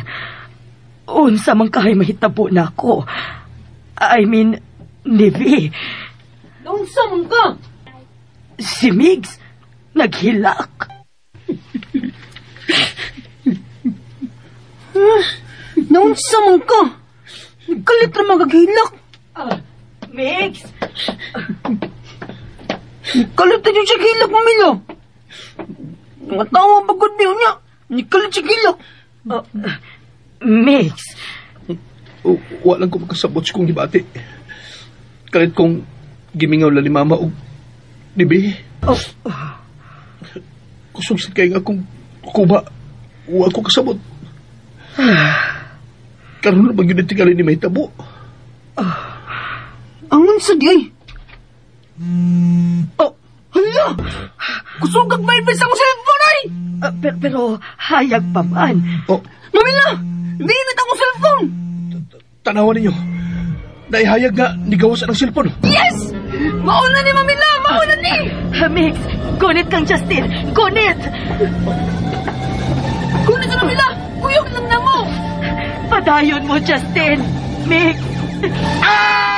unsa man kahay mahitabo na ako. I mean, Nivi. Unsa man ka? Si Migs, naghilak. Naunsa man ka? Nagkalit ra man kaghilak. Migs! Nagkalit na siya hilak, Mamilo. Mga tawa bagod niyo niya. Nagkalit siya hilak. Migs! Oh, wala ko makasabot sa kong gibati. Kalit kong gimingaw lang ni Mama og Nibi. Oh. Kusog sa kay nga akong kuba. Wa ko kasabot. Karon na ba yun tingali ni mahitabo? Angon sa di ay. Oh, hala! Kusog ang baybay sa akong cellphone ay! Pero hayag pa man. Oh. Mamila! Niinit akong cellphone! Tanawan ninyo. Naihayag nga ni gawas ang cellphone. Yes! Mauna ni Mamila! Mauna ni! Mix, gunit kang Justin! Gunit! Gunit sa Mamila! Kuyog lang na mo! Padayon mo, Justin! Mix! Ah!